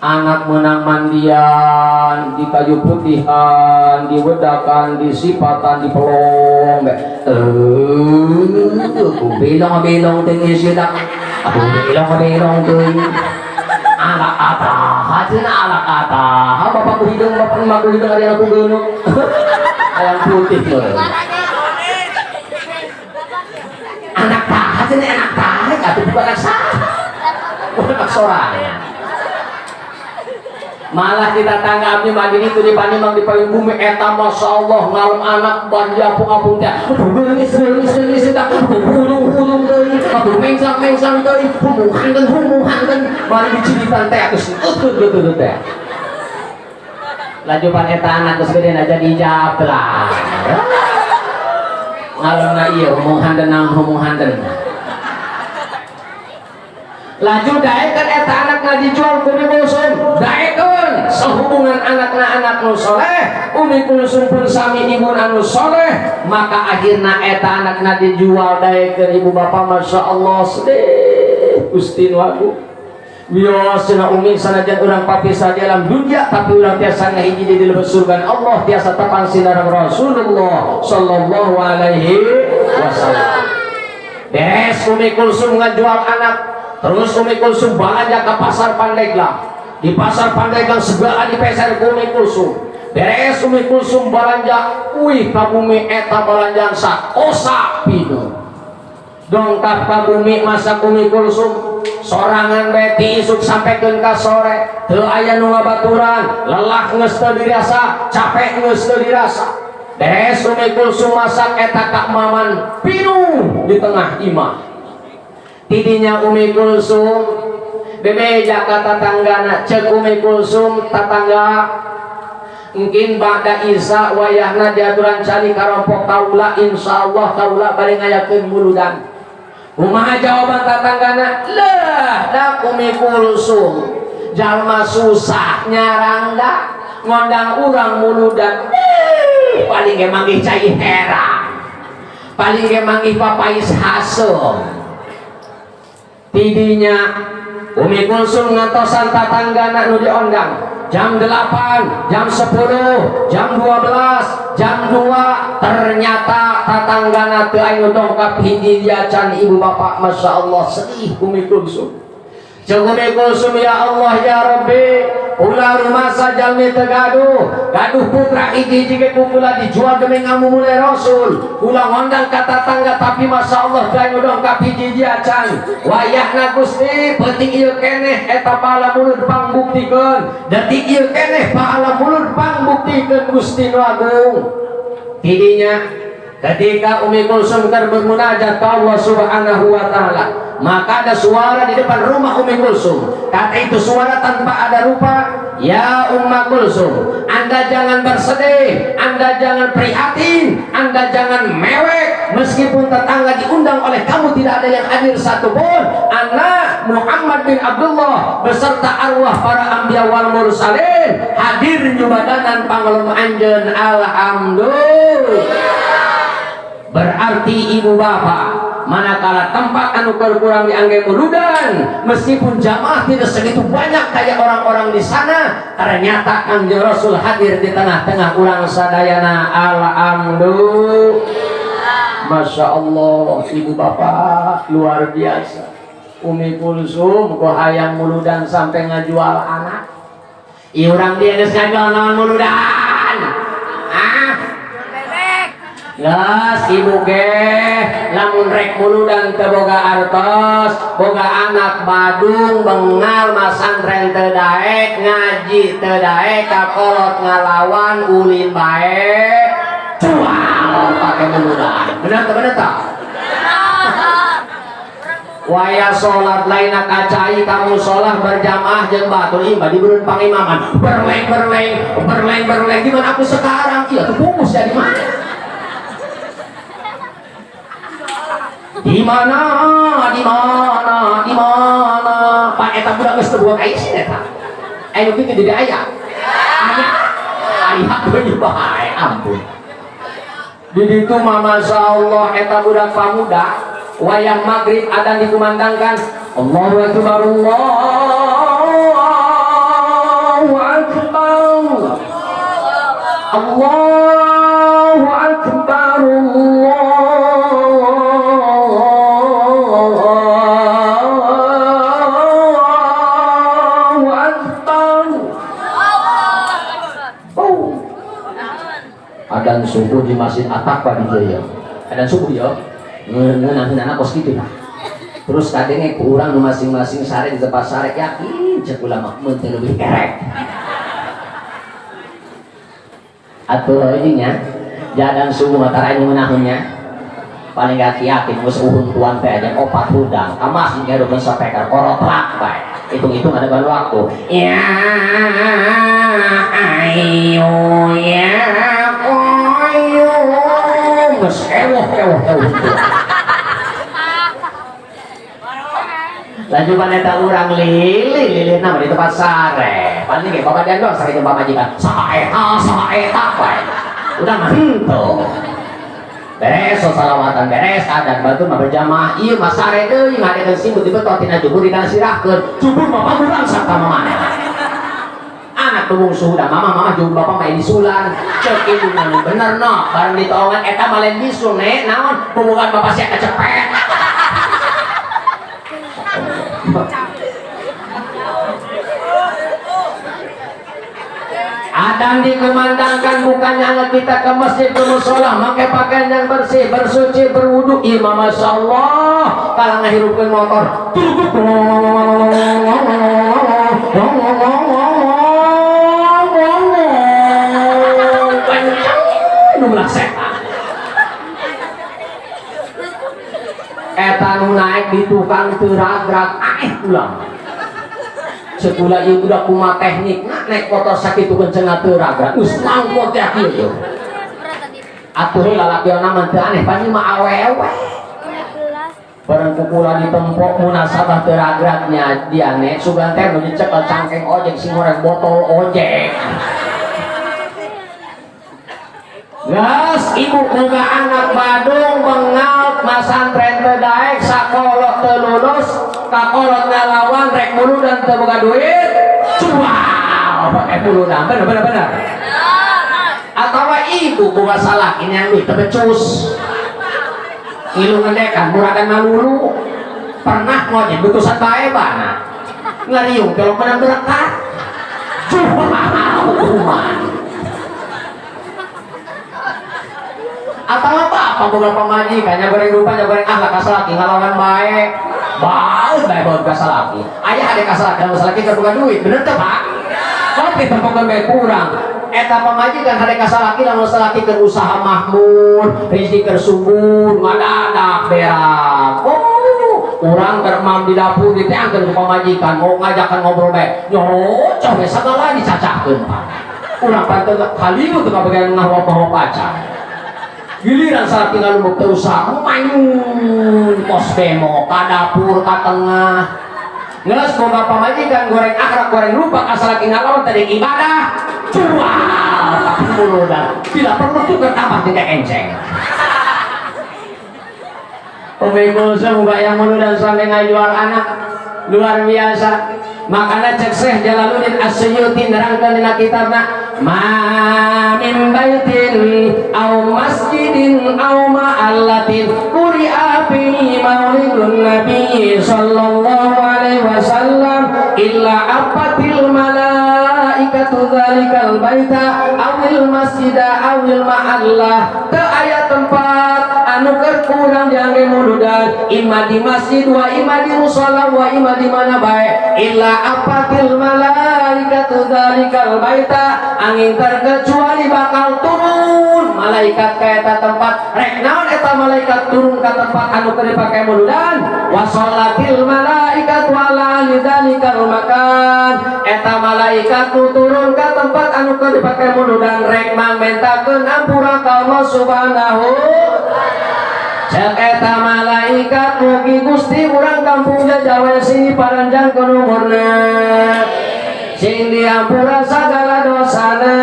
Anak menang mandian di kayu putihan, diwedakan, disipatan, dipelong, eh, belong belong tinggi sidak, belong belong teuing. Anak apa cenah, anak apa? Bapak ku hidung, bapak emak ku hidung, ada aku geunuk ayam putih meureun. Anak tah cenah, anak tah atuh, bukan anak sah, bukan anak sorangan. Malah kita tangga abdi mah di itu di Panimbang, di payung bumi eta, Masya Allah, ngalem anak ban diapung-apung teh, geulis geulis geulis eta, hulung-hulung deui atuh, mengsang-mengsang deui, humuhankeun humuhankeun, bari diciritan teh atuh euteuh gitu teh. Lajupan eta anak geus gede aja dijablah ngalemna ieu humuhankeun naon humuhankeun. Laju daekeun eta anakna dijual ku Umi Kulsum, daekeun. Sehubungan anakna anak nu soleh, Umi Kulsum pun sami ibu anu soleh, maka akhirna eta anakna dijual, daekeun. Ibu bapak, Masya Allah, sedih Gusti nu agung. Wios cenah Umi, sanajan urang papisah di alam dunia, tapi urang tiasa ngahiji di dalam surga Allah, tiasa tepang sinareng Rasulullah sallallahu alaihi wasallam. Beres Umi Kulsum ngajual anak, terus Umi Kulsum belanja ke pasar Pandeglang. Di pasar Pandeglang segala dipeser ku Umi Kulsum. Beres Umi Kulsum belanja, wih, ka bumi eta belanjaan sakosa pinuh. Dongkap ka bumi, masak Umi Kulsum sorangan beti isuk sampaikan ka sore, teu aya nu ngabaturan, lelah geus teu dirasa, capek geus teu dirasa. Beres Umi Kulsum masak, eta kak maman pinuh di tengah imah. Tidinya Umi Kulsum bebeja ka tatanggana. Cek Umi Kulsum, "Tatangga, mungkin ba'da Isya wayahna diaturan cali karompok kaula, insyaallah kaula bari ngayakeun muludan." Kumaha jawaban tatanggana? "Lah, da Umi Kulsum jalma susah nyarangda, ngondang urang muludan. Eh, paling ge manggih cai herang, paling ge manggih papais haseum." Tidinya Umi Kulsum ngantosan tatanggana nu diondang jam 8, jam 10, jam 12, jam 2, ternyata tatanggana teu aya dongkap hiji acan. Ibu bapak, Masya Allah, sedih Umi Kulsum. Cek Umi Kulsum, "Ya Allah, ya Rabbi, ulah rumasa jalmi teu gaduh gaduh putra hiji-hiji ge ku kula dijual demi ngamumule Rasul. Kula ngondang ka tatangga, tapi Masya Allah teu aya dongkap hiji-hiji acan. Wayahna Gusti, penting ieu keneh eta pahala mulud pangbuktikeun, detik ieu keneh pahala mulud pangbuktikeun, Gusti nu agung." Tidinya ketika Umi Kulsum keur bermunajat ke Allah Subhanahu wa taala, maka ada suara di depan rumah Umi Kulsum. Kata itu suara tanpa ada rupa, "Ya Umma Kulsum, Anda jangan bersedih, Anda jangan prihatin, Anda jangan mewek." Meskipun tetangga diundang oleh kamu tidak ada yang hadir satupun, anak Muhammad bin Abdullah beserta arwah para anbiya wal mursalin hadir nyubadanan pangalum anjeun. Alhamdulillah. Berarti ibu bapak, manakala tempat anu kurang diangge muludan, meskipun jamaah tidak segitu banyak kayak orang-orang di sana, ternyata Kangjeng Rasul hadir di tengah-tengah urang sadayana. Alhamdulillah. Masya Allah, ibu bapak luar biasa. Umi Kulsum ku hayang muludan sampai ngajual anak. Ieu urang dia geus ngajual naon muludan? Ah. Gas ibu ge lamun rek muludan teu boga artos, boga anak badung bengal, masantren teu daek, ngaji teu daek, kakolot ngalawan, ulin bae, jual pake muludan. Bener teu, bener teu? Waya sholat lain kacai kamu sholat berjamaah jeung batur imba dibeureun pangimaman, berleng berleng berleng berleng. Gimana aku sekarang? Iya tuh, fokus ya. Di mana, di mana, di mana, di mana? Pak, eta budak geus teu boga kaisin eta. Aya nu kitu di aya aya aya deui bae, ampun. Di ditu mah masya Allah, eta budak pamuda wayah maghrib adan dikumandangkan, Allahu akbar, Allahu akbar, Allahu akbar, Allahu akbar. Oh. Adan subuh di Masjid At-Taqwa di Jaya. Adan subuh ya. Ngeunah-ngeunahna kos kitu tah. Terus kadenge ku urang nu masing-masing sare di tempat sare, yakin cek ulama mun teu leuwih kerek. Atuh euy nya, jadan subuh mah tara ngeunahun nya. Paling gak yakin geus uhun tuan teh jam 4 hudang. Ka masjid ngarupkeun sapeker korotlak bae. Hitung-hitung ada ban waktu. Ya ayo ya qayyum. Geus ewuh ewuh ewuh. Lanjutan eta urang lili lili nama di tempat sare. Paling ge bapak dan doang sakit bapak majikan. Saha eta, saha eta bae. Udah mah henteu. Beres salawatan, beres adan, batur mah berjamaah, ieu mah sare deui ngadekeun simbut dibetot tina jubur dina sirahkeun. Jubur mah pamulang sarta mamana. Anak tuh bungsu udah mama mama jubur bapak mah disulan. Cek ibu mah bener no, bareng ditoongan eta mah lain bisul nek naon bobogan bapak sia kecepet. Adan dikumandangkan bukannya anak kita ke masjid ke musola pakai pakaian yang bersih, bersuci, berwudu. Imam masya Allah kalau ngahirupkeun motor kenceng nu belah setan. Eta nu naik di tukang teu ragrag aeh ulang. Sekolah ieu budak kumaha teknik naik motor sakitu kencengna teu ragrag geus mangkot teh kieu. Atuh lalaki mah teu aneh, pasti mah awewe. Bareng kukula ditempok munasabah teu ragragnya dia nek sugan teh nu dicekel cangkeng ojek sing goreng botol ojek. Gas ibu boga anak badung bengal masantren teu daek, sakolot teu lulus, kakolot ngalawan, rek muludan teu boga duit, jual pake muludan. Bener bener bener. Atawa ibu boga salaki yang duit teu becus, ngilu ngendekan muradan malulu, pernah ngojek butusan bae bana ngariung kalau menang berkat, jual hukuman. Atau apa apa boga pamajikan nya goreng rupa nya goreng akhlak kasalaki ngalawan bae bae bae bae kasalaki aya hade kasalaki lamun salaki keur boga duit. Bener teu Pak? Kopi tempokeun bae kurang eta pamajikan hade kasalaki lamun salaki keur usaha makmur, rezeki keur subur, ngadadak berak. Oh, urang keur mam di dapur diteangkeun ku pamajikan mau ngajakan ngobrol bae nyocok we sagala dicacahkeun Pak. Urang pantun kalieu teu kabagian ngahwa-hwa pacar. Giliran salaki ngalumbuk teu usah manyun kos bemo ka dapur ka tengah. Ngeles boga pamajikan goreng akhlak, goreng rupa, ka salaki ngalawan tadi ibadah jual tapi muludan tidak perlu tukar tambah tidak enceng. Umi Kulsum yang muludan sampai ngajual anak, luar biasa. Makanya cek Syekh Jalaluddin As-Suyuti nerangkan dina kitabna, ma min baitin au masjidin au ma'allatin quri'a fi maulidun nabi sallallahu alaihi wasallam illa afatil malaikatu dzalikal baita awil masjida awil ma'allah. Teu aya tempat anu keur kurang diangge muludan, ima di masjid wa ima di musala wa ima di mana bae, illa afatil malaikatu dzalikal baita, angin terkecuali bakal turun malaikat ka eta tempat. Rek naon eta malaikat turun ka tempat anu keur dipake muludan? Wa shallatil malaikatu ala lidzalikal makan, eta malaikat nu turun ka tempat anu keur dipake muludan rek mangmentakeun ampura ka Allah Subhanahu. Cek eta malaikat, mugi Gusti urang kampung Jajawe sing diparanjangkeun umurna, sing diampura sagala dosana,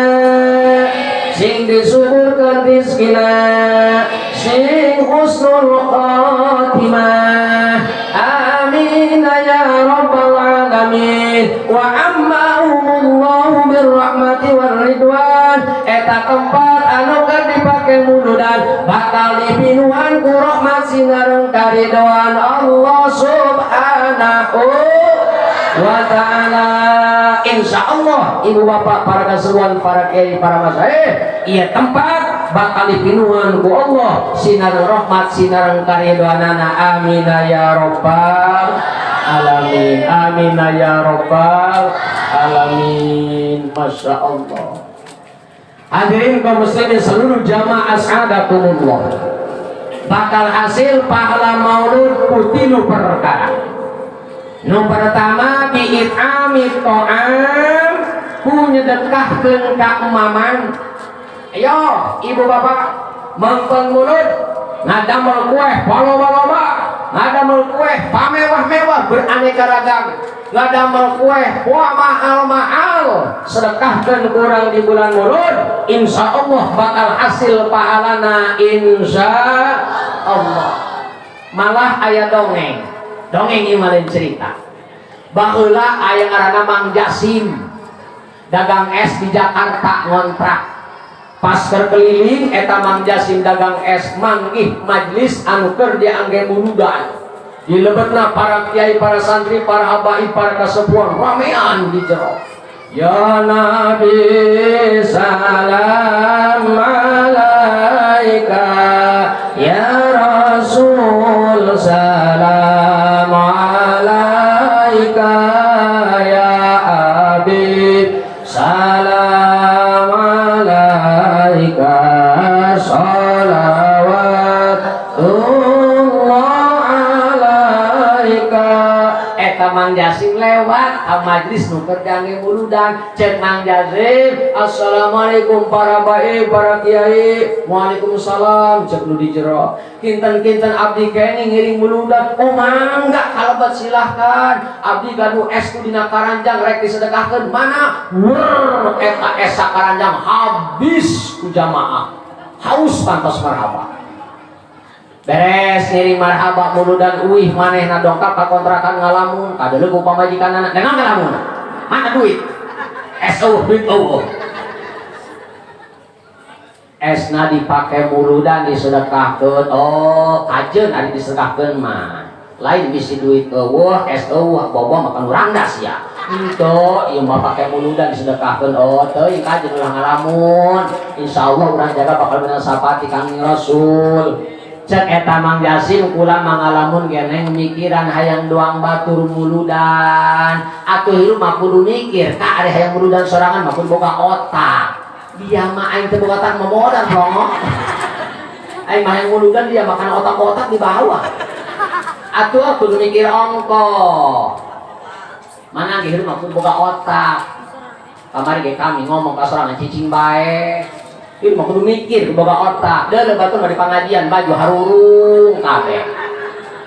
sing disuburkeun rizkina, sing husnul khotimah, amin ya rabbal alamin. Wa ammahumullahu birrahmati war ridwan, eta tempat anu keur dipake muludan bakal dipinuhan ku rahmat sinareng karidoan Allah Subhanahu wa ta'ala. Insya Allah, ibu bapak, para keseruan, para kiai, para masyayikh, iya tempat bakal dipinuhan ku Allah sinareng rahmat sinareng karidoanana. Amin ya rabbal alamin, amin ya rabbal alamin. Masya Allah. Hadirin kaum muslimin, seluruh jamaah as'adakumullah, bakal hasil pahala maulud ku tilu perkara. Nu pertama, bi it'ami ta'am, ku nyedekahkeun ka emaman. Ayo, ibu bapak, mengpeng mulut ngadamel kue loba-loba, ngadamel kue pamewah-mewah beraneka ragam, ngadamel kue wah mahal-mahal, sedekahkan kurang di bulan Mulud, insya Allah bakal hasil pahalana, insya Allah. Malah aya dongeng dongeng ini lain cerita. Baheula aya ngaranna Mang Jasim, dagang es di Jakarta, ngontrak. Pas keliling eta Mang Jasim dagang es, manggih majlis anu keur diangge muludan. Di lebetna para kiai, para santri, para habaib, para kasepuhan, ramean di jero. Ya Nabi salam alaika, ya Rasul salam alaika, ya Habib salam alaika, salawatullah alaika. Eta Mang Jasim lewat ka majlis nu keur diangge muludan. Cek Mang Jasim, "Assalamualaikum para baik, para kiai." "Waalaikumsalam," cek nu di jero. "Kinten-kinten abdi kenging ngiring muludan." "Oh, mangga kalebet, silahkan. Abdi gaduh es ku dina karanjang rek disedekahkeun." "Mana?" Wur, eta es sakaranjang habis ku jamaah. Haus pantos marhaba. Beres ngiring marhaba muludan, uih manehna dongkap ka kontrakan ngalamun. Kadeuleu ku pamajikanana, "Naon ngalamun? Mana duit?" "Es eueuh, duit eueuh." Esna dipake muludan disedekahkeun. Oh, kajeun ari disedekahkeun mah. Lain bisi duit eueuh, es eueuh, bobo makan rangdas ya. Henteu, ieu mah pake muludan disedekahkeun. Oh, teuing kajeun ulah ngalamun. Insyaallah urang jaga bakal menang syafaat Kangjeng Rasul. Cek eta Mang Jasim, "Kula mangalamun geneng mikiran hayang doang batur muludan. Atuh hirup mah kudu mikir, ka ari hayang muludan sorangan mah kudu boga otak." Dia mah aing teu boga otak momodan plongo. Aing mah hayang muludan, dia makan otak-otak di bawah. Atuh kudu mikir ongko. Mana ge hirup mah kudu boga otak. Kamari ge kami ngomong ka sorangan cicing bae. Ieu mah kudu mikir, kudu boga otak. Deuleu batur mah di pengajian baju harurung kabeh.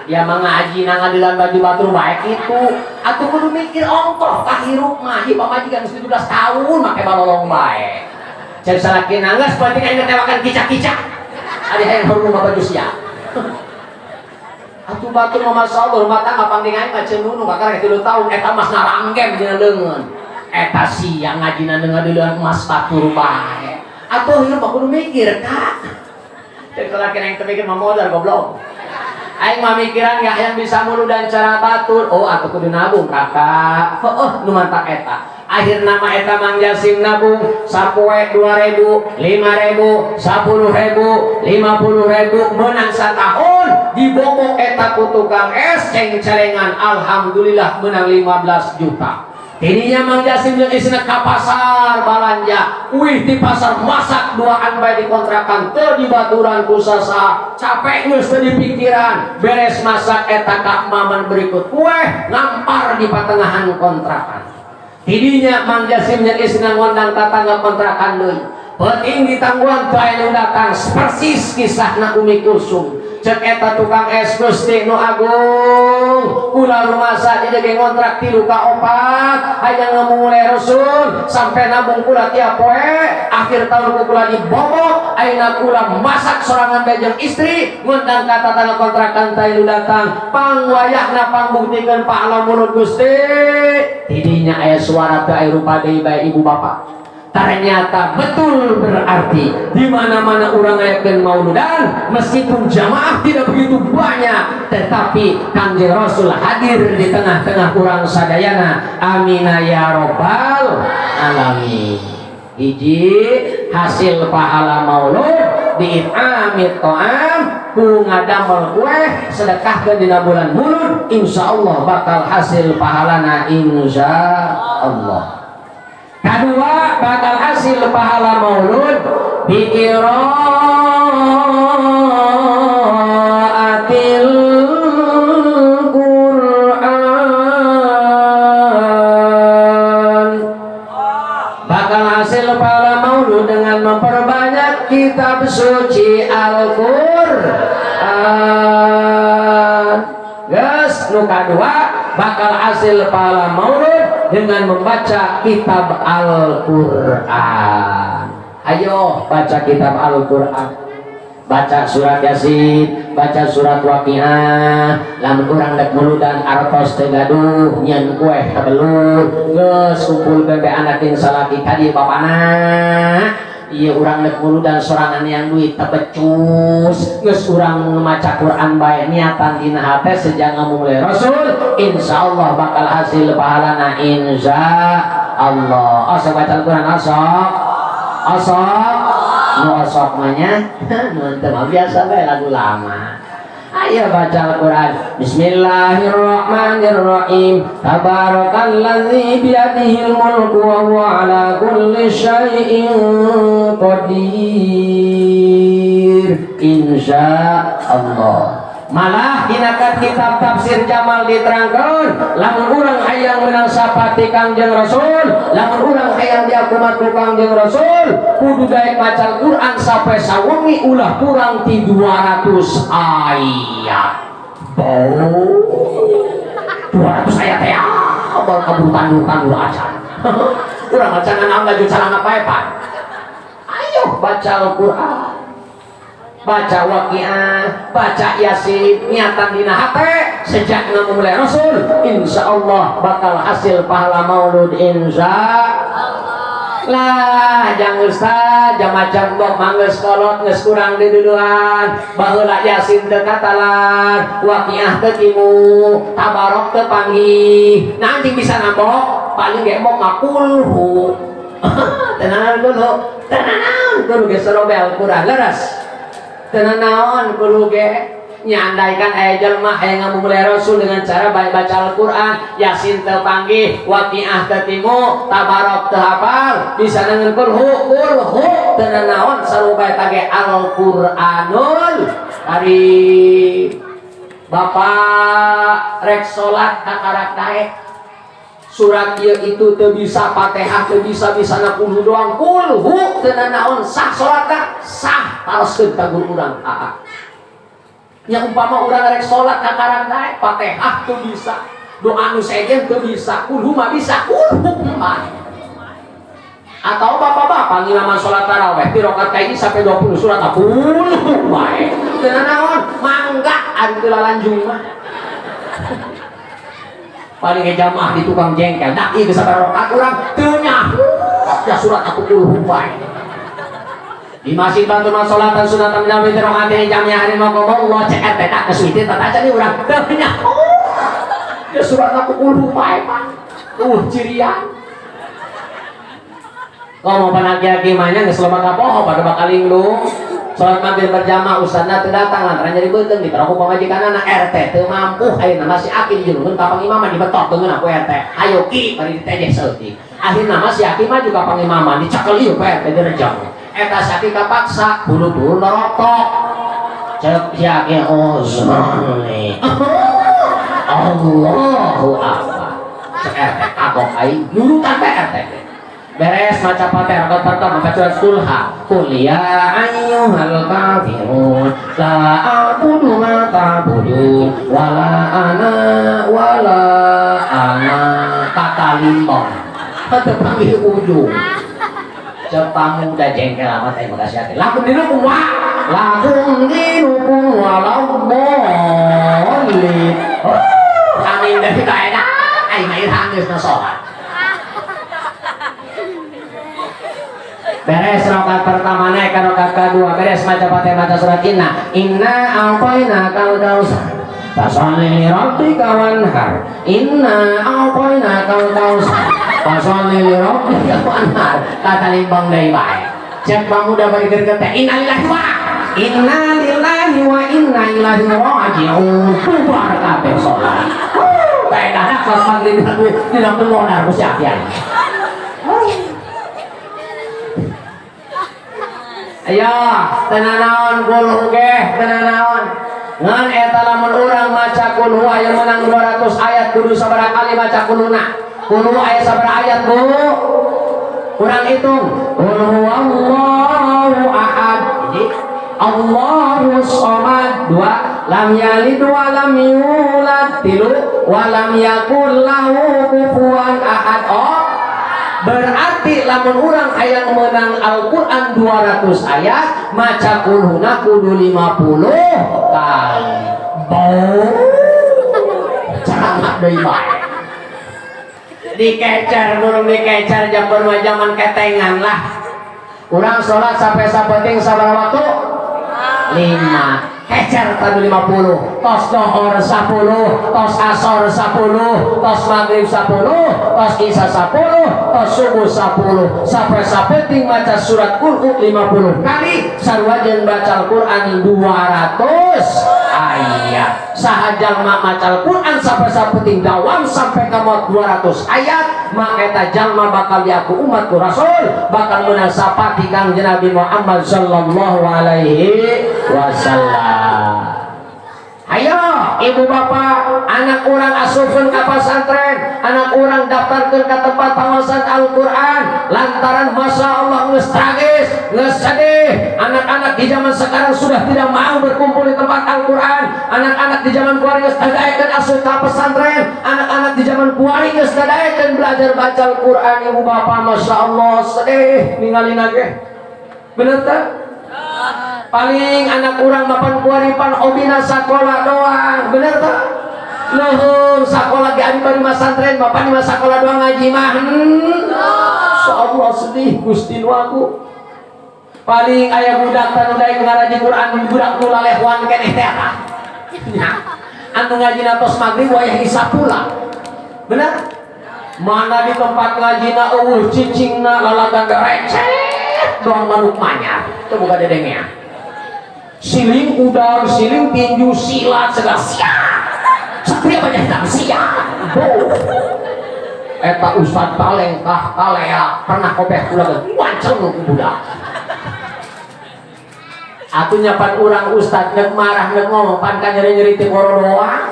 Dia mah ngaji na ngadilan baju batur baik itu. Atuh kudu mikir ongkoh ka hirup mah. Ieu pamajikan geus 17 tahun make balolong bae. Cek salaki nangis penting aing ngetewakan kicak-kicak. Ari hayang harurung mah baju sia. Atuh batur mah masya Allah, rumah tangga pangding aing mah ceununu kakara 3 tahun eta mas naranggem dina leungeun. Eta sia ngajina ngadilan emas batur bae. Atuh hirup mah kudu mikir, Kak. Cek salaki aing teu mikir mah modal goblok. Aing mah mikiran gak yang bisa mulu dan cara batur. Oh, atuh kudu nabung, Kakak. Heuh, nu mantak eta. Akhir nama eta Mang Jasim nabung sapoe 2000, 5000, 10.000, 50.000 menang satahun dibobok eta ku tukang es ceng-celengan, alhamdulillah menang 15 juta. Tidinya Mang Jasim jeung isina ka pasar balanja. Wih, di pasar masak duaan bae di kontrakan teu dibaturan ku sasa. Capek geus teu dipikiran. Beres masak eta ka maman berikut kue ngampar di patengahan kontrakan. Tidinya Mang Jasim jeung isina ngondang tatangga kontrakan deui. Penting ditangguhan teu aya nu datang, persis kisahna Umi Kulsum. Cek eta tukang es, "Gusti nu agung, kula rumasa di dege ngontrak tilu ka opat hayang ngamumule Rasul sampai nabung kula tiap poe, akhir tahun ku kula dibobok, ayeuna kula masak sorangan bae jeung istri, ngundang ka tatangga kontrakan teh nu datang, pangwayahna pangbuktikeun pahala mulut Gusti." Tidinya aya suara teu aya rupa deui bae, ibu bapak. Ternyata betul, berarti di mana-mana orang ngayakeun mauludan, meskipun jamaah tidak begitu banyak, tetapi Kangjeng Rasul hadir di tengah-tengah urang sadayana. Amina ya robbal alamin. Hiji hasil pahala maulud biith'amit ta'am, ku ngadamel kue sedekahkeun dina bulan Mulud, insya Allah bakal hasil pahalana, insya Allah. Kedua, bakal hasil pahala maulud biqiraatil Quran. Bakal hasil pahala maulud dengan memperbanyak kitab suci Al-Quran. Gas, nu kadua bakal hasil pahala maulud dengan membaca kitab Al-Quran. Ayo baca kitab Al-Quran, baca surat Yasin, baca surat Waqiah. Lamun urang dek muludan artos teu gaduh, nyieun kue tebelur, geus kumpulkeun be anak jeung salaki ka dieu bapana. Ieu urang dek muludan sorangan yang duit teu becus, geus urang maca Quran bae, niatan dina hate sejak ngamumule Rasul, insyaallah bakal hasil pahalana, insya Allah. Osok baca Al-Quran, osok osok, nu osok mah nya, nu teu mah biasa bae lagu lama. Ayo baca Al-Quran. Bismillahirrahmanirrahim. Tabarakalladzi biyadihil mulku wa huwa ala kulli syai'in qadir. Insya Allah. Malah dina kitab tafsir Jamal diterangkan, lamun urang hayang menang syafaat Kangjeng Rasul, lamun urang hayang diakumat ku Kangjeng Rasul, kudu daek maca Quran sampai sawengi ulah kurang ti 200 ayat. Bau 200 ayat ya, baru kabur tandur-tandur aja. Urang maca naon baju celana paepan. Ayo baca Al-Quran, baca Waqiah, baca Yasin, niatan dina hate sejak ngamumule Rasul, insya Allah bakal hasil pahala maulud, insya lah. Jangan Ustaz, jam macam bok mangges kolot geus kurang di duluan, baheula Yasin teu katalan, Waqiah teu timu, Tabarok teu panggih. Nah, anjing bisa nambok paling ge mok ngakulhu tenanan dulu, tenanan kudu ge serobe Al-Quran leres tenan naon kudu ge nyandaikan aya jelema hayang ngamumule Rasul dengan cara baik baca Al-Quran, Yasin teu panggih, Waqiah teu timu, Tabarok teu hafal, bisa nengen kulhu, kulhu teu naon, sarua eta ge Al-Qur'anul Karim. Bapak rek salat kakarak daek. Surat ieu itu teu bisa Fatihah, teu bisa, bisa kulhu doang. Kulhu teu nanaon, sah salatna? Sah. Taroskeun ka guru urang. Aa nya, umpama urang rek salat kakarang daek Fatihah teu bisa, doa nu sejen teu bisa, kulhu mah bisa, kulhu mah. Atau bapak-bapak ngimaman sholat taraweh di rakaat kahiji sampai 20 surat kulhu wae teu nanaon, mangga ari teu lalanjung mah. Paling ge jamaah di tukang jengkel dah, ieu geus sabaraha rakaat urang teu nyaho ya surat aku kulhu wae. Di masjid batur mah sholatan sunatan minal witri rakaat jamnya hari mau Allah cek RT tak geus witir tata acan urang teu nyaho ya surat aku kulhu wae. Pak, tuh cirian ngomong pan aki-aki mah nya geus loba kapoho pada bakal linglung. Salat maghrib berjamaah, ustadna teu datang lantaran nyeri beuteung, diterok ku pamajikanana. RT teu mampu ayeuna masih aki dijulungeun ka pangimaman, dibetot deungeun ku RT, "Ayo Ki," bari ditejeh saeutik. Akhirna mah si aki maju ka pangimaman, dicekel ieu ku RT, direjang eta. Si aki kapaksa buru turun norotok. Cek si aki, "Ozoni Allahu Akbar." Cek RT, "Kagok aing nurutan." Pe RT beres maca Fatihah rakaat pertama, baca surat Sulha, "Qul ya ayyuhal kafirun la a'budu ma ta'budun wala ana wala ana." Kata limbong teu panggil ujung. Cek pamuda, "Jengkel amat aing makasih hati. Lakum dinukum wa lakum dinukum waladdallin." Oh, amin dari kaedah aing mah geus na salat. Beres rakaat pertama, naik ke rakaat kedua, beres maca Fatihah, maca surat inna, "Inna a'tainakal kautsar fasalli li rabbika wanhar. Inna a'tainakal kautsar fasalli li rabbika wanhar." Kata limbang deui bae. Cek pamuda bari gerget teh, "Innalillahi wa inna lillahi wa inna ilaihi raji'un." Bubar kabeh salat. Kaedah salat maghrib dina modar ku si Afian. Ayo, tenanaon kulhu ge, tenanaon. Ngan eta lamun urang maca kulhu aya menang 200 ayat, kudu sabaraha kali maca kulhuna? Kulhu aya sabaraha ayat, Bu? Kurang hitung. Qul huwallahu ahad. Jadi Allahu somad dua, lam yalid wa lam yulad tilu, wa lam yakul lahu kufuwan ahad. Oh, berarti lamun urang hayang menang Al-Quran 200 ayat, maca kulhuna kudu 50 kali. Bau ceramah deui bae. Dikecer burung dikecer jam zaman ketengan lah. Urang sholat sampai sapeting sabaraha waktu? 5. Kecer tadi 50, tos dohor 10, tos asor 10, tos maghrib 10, tos isya 10, tos subuh 10. Sampai sapeting maca surat kulhu 50 kali sarua jeung baca Al-Quran 200 ayat. Saha jalma maca Al-Quran sampai sapeting dawam sampai ka maut 200 ayat, maka eta jalma bakal diaku umat ku Rasul, bakal menang sapati Kangjeng Nabi Muhammad sallallahu alaihi wasallam. Ayo ibu bapak, anak urang asupkeun ka pesantren, anak urang daftarkeun ke tempat pengawasan Al-Quran, lantaran masya Allah geus tragis, geus sedih. Anak-anak di zaman sekarang sudah tidak mau berkumpul di tempat Al-Quran. Anak-anak di zaman kuari geus dadaekeun asup ka pesantren. Anak-anak di zaman kuari geus dadaekeun belajar baca Al-Quran. Ibu bapak, masya Allah sedih ningalina ge. Bener tak? Paling anak urang mapan kuari pan hobina sakola doang, bener tak? Nuhun sakola ge abi bari masantren, bapak di sakola doang, ngaji mah. So Allah sedih Gusti nu aku. Paling aya budak tanu daek ngaraji Quran, budak nu lalehuan keneh teh tah. Nya. Anu ngajina tos maghrib wayah isya pula. Bener? Mana di tempat ngajina eueuh cicingna, lalagan recet doang manuk manyar. Itu bukan dedengnya. Siling udang, siling tinju, silat segala siap. Satria banyak hitam siap. Oh. Eta ustad palengkah kalea pernah kopeh kula ge wancel nu budak. Atuh nyapan urang ustad nek marah nek ngomong pan ka nyeri-nyeri ti doang.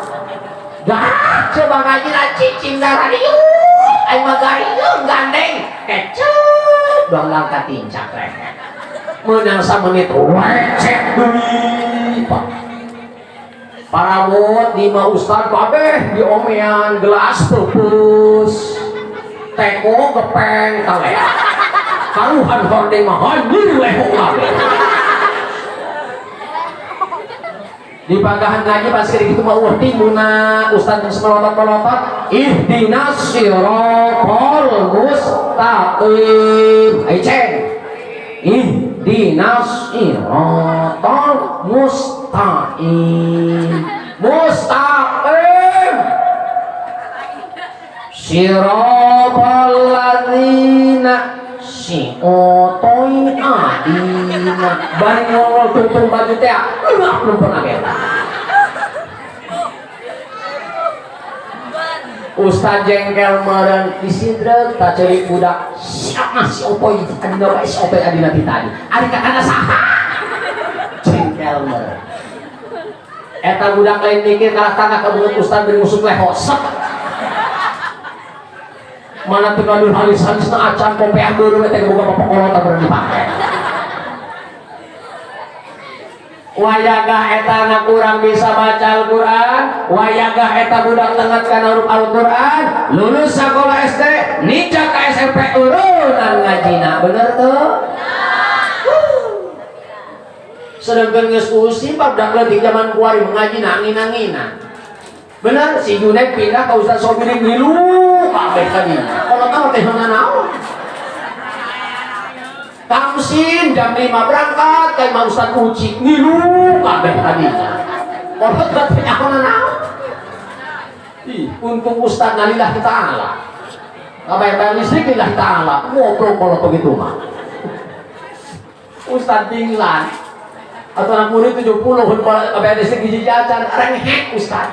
Dah coba ngaji lah cicing darah diuk. Aing mah gariung gandeng kecet donglang katincak rek. Menang samenit recet deui, Pak. Parawot di imah ustad kabeh diomean, gelas peupeus. Teko gepeng kalea. Karuhan hordeng mah anjir leho kabeh. Di pagahan ngaji pas kitu mah eueuh timbuna ustad geus melotot-melotot ihdinas siratal mustaqim. Ai ceng. Ihdinas siratal mustaqim. Mustaqim. Siratal ladzina siotoi adina. Bari ngongol tuntun baju teh leuap lumpur agenda. Ustaz jengkel meureun disidreug ta ceurik budak siapa si opoi adina wae si opoi adina ti tadi ari kakana saha jengkel meureun eta budak lain mikir kalah tangga ka beungeut ustaz beri musuh leho sek mana teu gaduh halis-halisna acan popeah beureum teh boga papakolot beureum dipake. Wayagah eta anak urang bisa baca Al-Quran, wayagah eta budak tenget kana huruf Al-Quran, lulus sekolah SD, ninjak ke SMP urunan ngajina, bener tuh? Sedangkan geus usi budak leutik zaman kuari mengajina angin-anginan. Bener, si Junaid pindah ke Ustaz Sobirin ngilu kabeh tadi. Kalau tahu teh naon? Kamsin jam 5 berangkat kayak mau Ustaz Uci ngilu kabeh tadi. Kalau teh naon? Ih, untung Ustaz nalillahi ta'ala. Kabayar listrik lillahi ta'ala. Ngobrol kalau begitu mah. Ustaz Dinglan atau anak murid 70 kabayar listrik hiji jajan renghek Ustaz.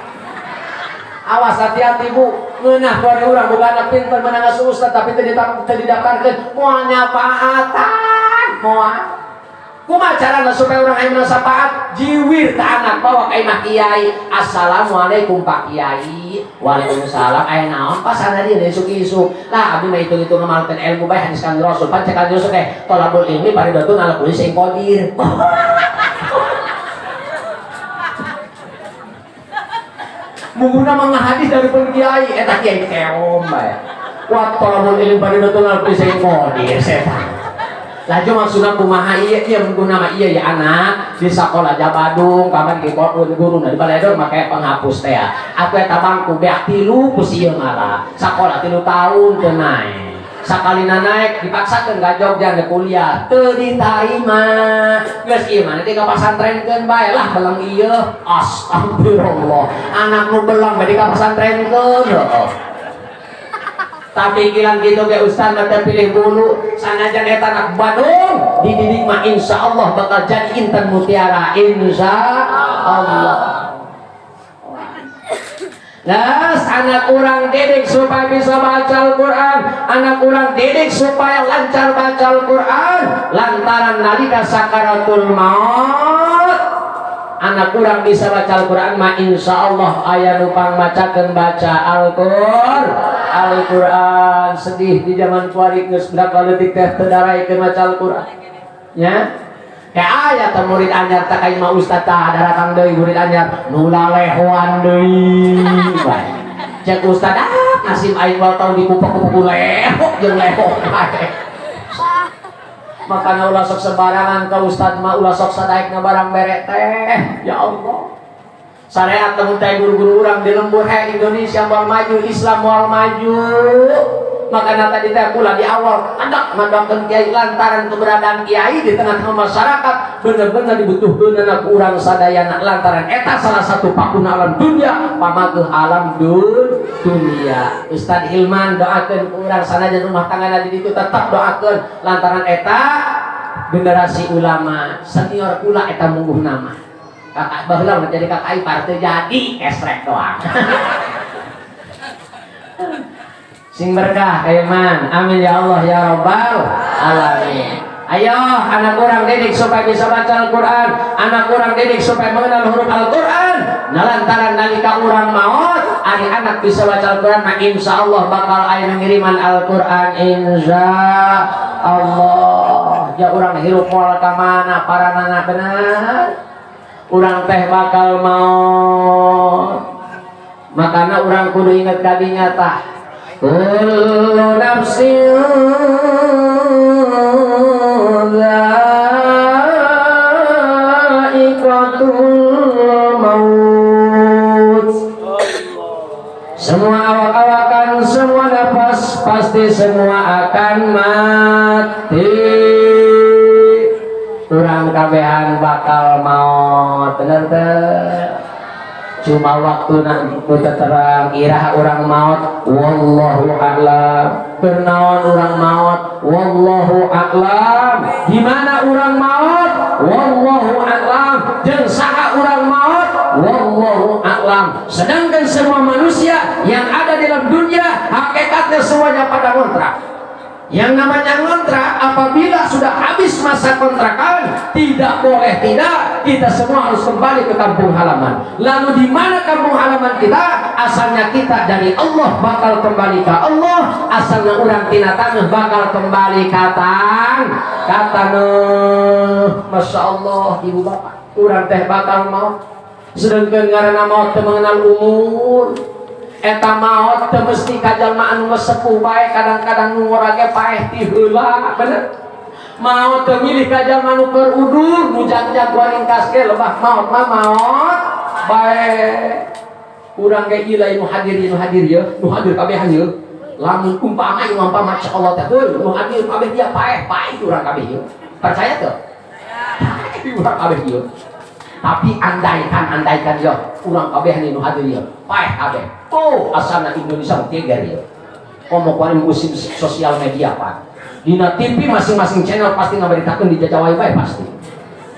Awas hati-hati bu, ngeunah kuari urang boga anak pinter menang asuh ustaz tapi teu didaftarkeun moal nyapaatan moal. Kumaha carana supaya urang aya menang syafaat? Jiwir ka anak bawa ka imah kiai. Assalamualaikum Pak Kiai. Waalaikumsalam. Aya naon pasana dieu isuk-isuk. Lah abdi mah hitung-hitung ngamalkeun ilmu bae hadis Kanjeng Rasul. Pan cek Kanjeng Rasul teh thalabul ilmi faridatun ala kulli syai'in qadir. Mungguna mah hadis dari pun kiai eta kiai keom bae. Wa talabul ilmi faridatun ala kulli syai'in qadir setan. Laju maksudna kumaha ieu ieu mungguna mah ieu ya anak di sakola Jabadung kaman di guru di baledor make penghapus teh. Aku eta bangku beak tilu ku si ieu ngala. Sakola 3 tahun teu naek. Sakalina naek dipaksakeun ka Jogja ke kuliah teu ditarima. Geus ieu mah nanti ka pasantrenkeun bae lah beleng ieu. Astagfirullah. Anak nu beleng bae ka pasantrenkeun heuh. Tapi kilang gitu ge ustaz mah teu pilih bulu sanajan eta anak Badung dididik mah insyaallah bakal jadi intan mutiara insyaallah. Nah, anak urang didik supaya bisa baca Al-Quran, anak urang didik supaya lancar baca Al-Quran, lantaran nalika sakaratul maut anak urang bisa baca Al-Quran mah insyaallah aya nu pangmacakeun baca Al-Quran. Sedih di zaman kuari geus budak leutik teh teu daraekeun maca Al-Quran nya. Kayak aya teh murid anyar teh ka imah ustaz tah daratang deui murid anyar nu lalehoan deui bae. Cek ustaz ah nasib aing moal tau dikupek-kupek lehok jeung lehok bae. Makana ulah sok sembarangan ka ustaz mah ulah sok sadaekna barang bere teh. Ya Allah. Syariat lamun teh guru-guru urang di lembur he Indonesia moal maju, Islam moal maju. Makana tadi teh kula di awal adak mandokeun kiai lantaran keberadaan kiai di tengah-tengah masyarakat bener-bener dibutuhkeun ku urang sadayana lantaran eta salah satu pakuna alam dunia pamageuh alam dunia. Ustaz Hilman doakeun ku urang sanajan rumah tangga di ditu tetap doakeun lantaran eta generasi ulama senior kula eta mungguh nama. Kakak baheula mah jadi kakak ipar teu jadi esrek doang. Sing berkah Hilman. Amin ya Allah ya Rabbal alamin. Ayo anak orang didik supaya bisa baca Al-Quran, anak orang didik supaya mengenal huruf Al-Quran, Nah, lantaran nalika urang maot, ari anak bisa baca Al-Quran mah insya Allah bakal aya ngiriman Al-Quran, insya Allah. Ya, urang hirup moal ka mana paranana, benar? Urang teh bakal maot, makana urang kudu inget kadinya tah. Kullu nafsin dha'iqatul maut. Semua awak-awakan, semua nafas, pasti semua akan mati. Urang kabehan bakal maut, bener teh? Cuma waktu nu terang iraha urang maut, wallahu a'lam. Bernaon urang maut, wallahu a'lam. Di mana urang maut, wallahu a'lam. Jeung saha urang maut, wallahu a'lam. Sedangkan semua manusia yang ada di dalam dunia hakikatnya semuanya pada kontrak. Yang namanya ngontrak, apabila sudah habis masa kontrakan, tidak boleh tidak, kita semua harus kembali ke kampung halaman. Lalu di mana kampung halaman kita? Asalnya kita dari Allah bakal kembali ke Allah, asalnya urang tina tanah bakal kembali ke tanah. Masya Allah, ibu bapak, urang teh bakal maot. Sedangkan ngaranna maot teu mengenal umur. Eta maot teu mesti ka jalma anu sepuh bae, kadang-kadang nu ngora ge paeh ti heula, bener? Maot teu milih ka jalma anu keur udur, nu jag-jag waringkas ge lebah maot mah maot bae. Urang ge ieu lain nu hadir, nu hadir ye, nu hadir kabehan ye. Lamun umpama ieu, umpama Allah teh, heuy, nu hadir kabeh dia paeh, paeh urang kabeh ye. Percaya teu? Paeh urang kabeh ye. Tapi andaikan, andaikan yo, urang kabeh nih nu hadir ye, paeh kabeh. Oh, asalna Indonesia geger ye. Komo kuari musim sosial media, Pak. Dina TV masing-masing channel pasti ngaberitakeun di jajawai bae pasti.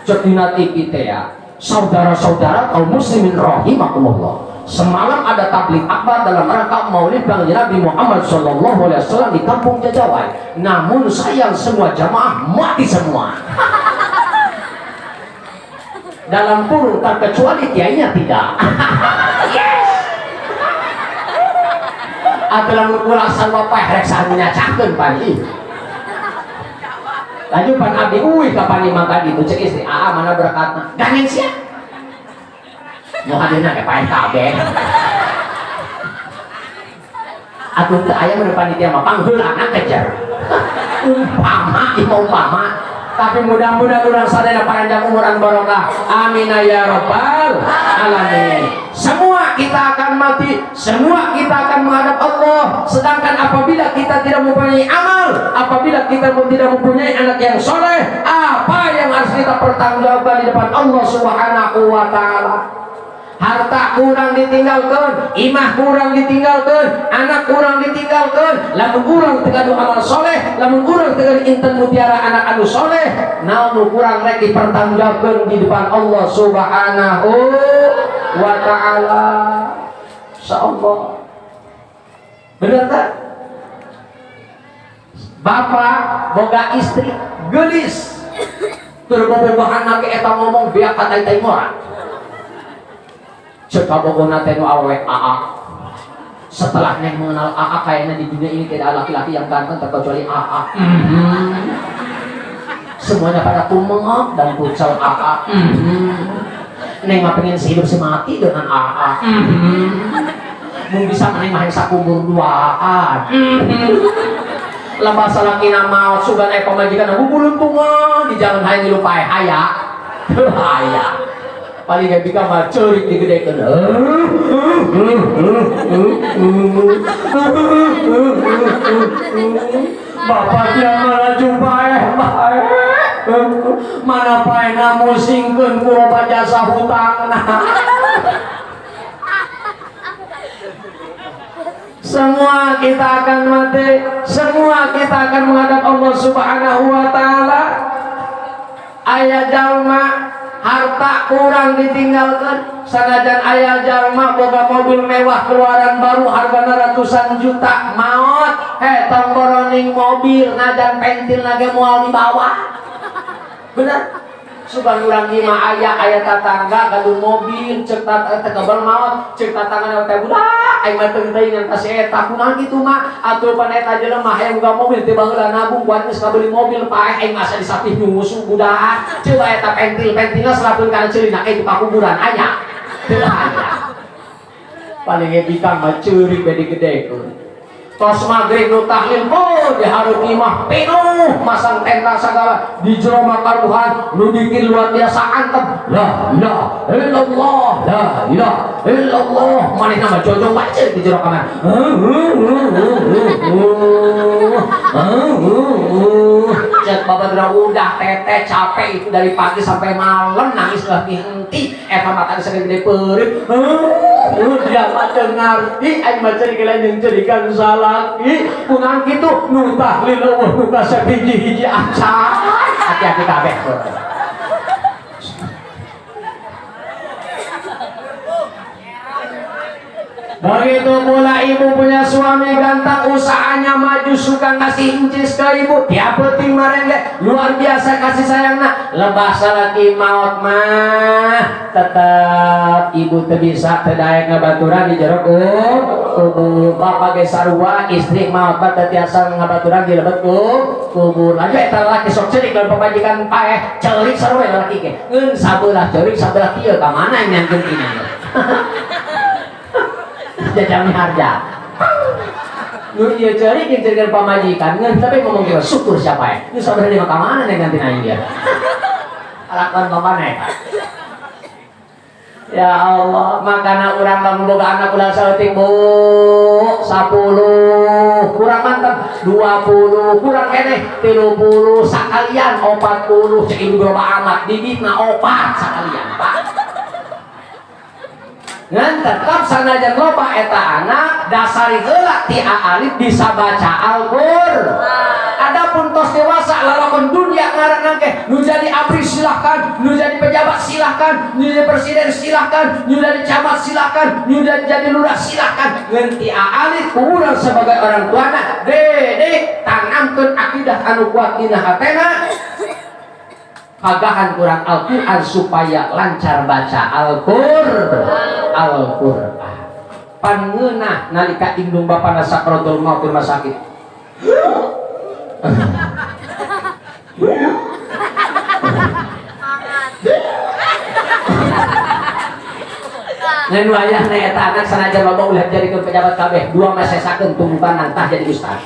Cek dina TV teh ya, saudara-saudara kaum muslimin rahimakumullah. Semalam ada tabligh akbar dalam rangka Maulid Bang Nabi Muhammad Shallallahu Alaihi Wasallam di kampung Jajawai. Namun sayang, semua jamaah mati semua. Dalam kurung, terkecuali kiainya tidak. Yes. Atau lamun kula sarua paeh rek saha nyacakeun pan ih. Lanjut pan abdi uih kapan imam tadi itu, cek istri, "Aa, mana berkatna?" Gandeng sia. Nu hadirna ge paeh kabeh. Atuh teu aya mun panitia mah pangheulana kejar. Umpama ieu mah, umpama. Tapi mudah-mudahan urang sadaya panjang umur an barokah. Amin ya rabbal alamin. Semua kita akan mati, semua kita akan menghadap Allah. Sedangkan apabila kita tidak mempunyai amal, apabila kita tidak mempunyai anak yang soleh, apa yang harus kita pertanggungjawabkan di depan Allah Subhanahu wa Ta'ala? Harta kurang ditinggalkan, imah kurang ditinggalkan, anak kurang ditinggalkan. Lamun urang teu gaduh amal soleh, lamun urang teu gaduh intan mutiara anak anu soleh, naon nu kurang rek dipertanggungjawabkan di depan Allah Subhanahu wa Ta'ala? Insyaallah, bener tak? Bapak boga istri gelis, tur bobogohan ge eta ngomong beak ka tai ngora. Cek kabogona teh nu awewe, "Aa, setelah Neng mengenal Aa, kayaknya di dunia ini tidak ada laki-laki yang ganteng terkecuali Aa. Semuanya pada kumengok dan pucal Aa. Neng mah pengen sehidup semati dengan Aa. Mun bisa Neng mah sakumur duaan." Lah, salaki maot, sugan aya pamajikan bubuluntungan di jalan, hayang ngilu paeh, haya haya, paling gak bisa mah ceurik digedekeun. Bapak dia malah paeh paeh mana paehna musingkeun ku loba jasa hutangna. Semua kita akan mati, semua kita akan menghadap Allah Subhanahu wa Ta'ala. Aya jalma harta kurang ditinggalkan, sanajan aya jalma boga mobil mewah keluaran baru hargana ratusan juta, maot, heh, tong boroning mobil, najan pentil ge moal dibawa, bener? Sugan urang mah aya aya tatangga gaduh mobil, cek teh maot, cek tatangga teh budak aing mah teu teuing ka si eta. Kumaha kitu mah atuh, pan eta jelema hayang boga mobil teh baheula nabung, kuat geus kabeli mobil paeh, aing mah asa disapih nyusu budak. Coba eta pentil-pentilna serapkeun kana ceulina itu ka kuburan aya teu? Aya. Paling bikang mah ceurik bae digedekeun. Tos maghrib nu tahlil, oh, di hareup imah penuh, masang tenda segala, di jero makaruhan nu dikir luar biasa antep, la ilaha illallah, la ilaha illallah. Manehna mah jojong baca di jero kamar. Cek bapak udah teteh capek itu dari pagi sampai malam nangis lah henti, eta mata segede peurit, dia mah teu ngarti, aing mah ceurik lain jeung ceurikan salaki. Kunaon kitu, nu tahlil eueuh nu kasep hiji-hiji acan. Hati-hati kabeh. Begitu pula ibu punya suami ganteng, usahanya maju, suka ngasih incis ke ibu, tiap penting marengge, luar biasa kasih sayangna. Lebah salaki maut mah, tetap ibu teu bisa teu daek ngabaturan di jero kubur. Bapak ge sarua, istri maut mah teu tiasa ngabaturan di lebet kubur. Lanjut eta lalaki sok ceurik lamun pamajikan paeh, ceurik sarua lalaki ge. Ngeun sabelah ceurik sabelah kieu ka mana nyankeun tina. Jajang harja nu ieu ceurik jeung ceurikan pamajikan ngeun, tapi ngomong kieu, syukur siapa ya nu sabelah di ka mana ganti aing dia lakukan bapana eta. Ya Allah, makana urang lamun boga anak ulah saeutik, Bu. 10 kurang mantep, 20 kurang keneh, 30 sakalian, 40 cek ibu loba amat, bibitna opat sakalian, Pak. Ngan tetap sanajan loba eta anak, dasari heula ti alif bisa baca Al-Qur'an. Adapun tos dewasa lalakon dunia ngaran ke nu jadi abri silahkan, nu jadi pejabat silahkan, nu jadi presiden silahkan, nu jadi camat silahkan, nu jadi lurah silahkan. Ngan ti alif urang sebagai orang tuana dedek tanamkeun akidah anu kuat dina hatena, pagahan kurang Al-Quran supaya lancar baca Al-Quran. Pangeunah nalika indung bapana sakratul maut di rumah sakit. Ngan wayahna eta anak sanajan loba ulah jadikeun pejabat kabeh, dua mah sesakeun tunggukan tah jadi ustad.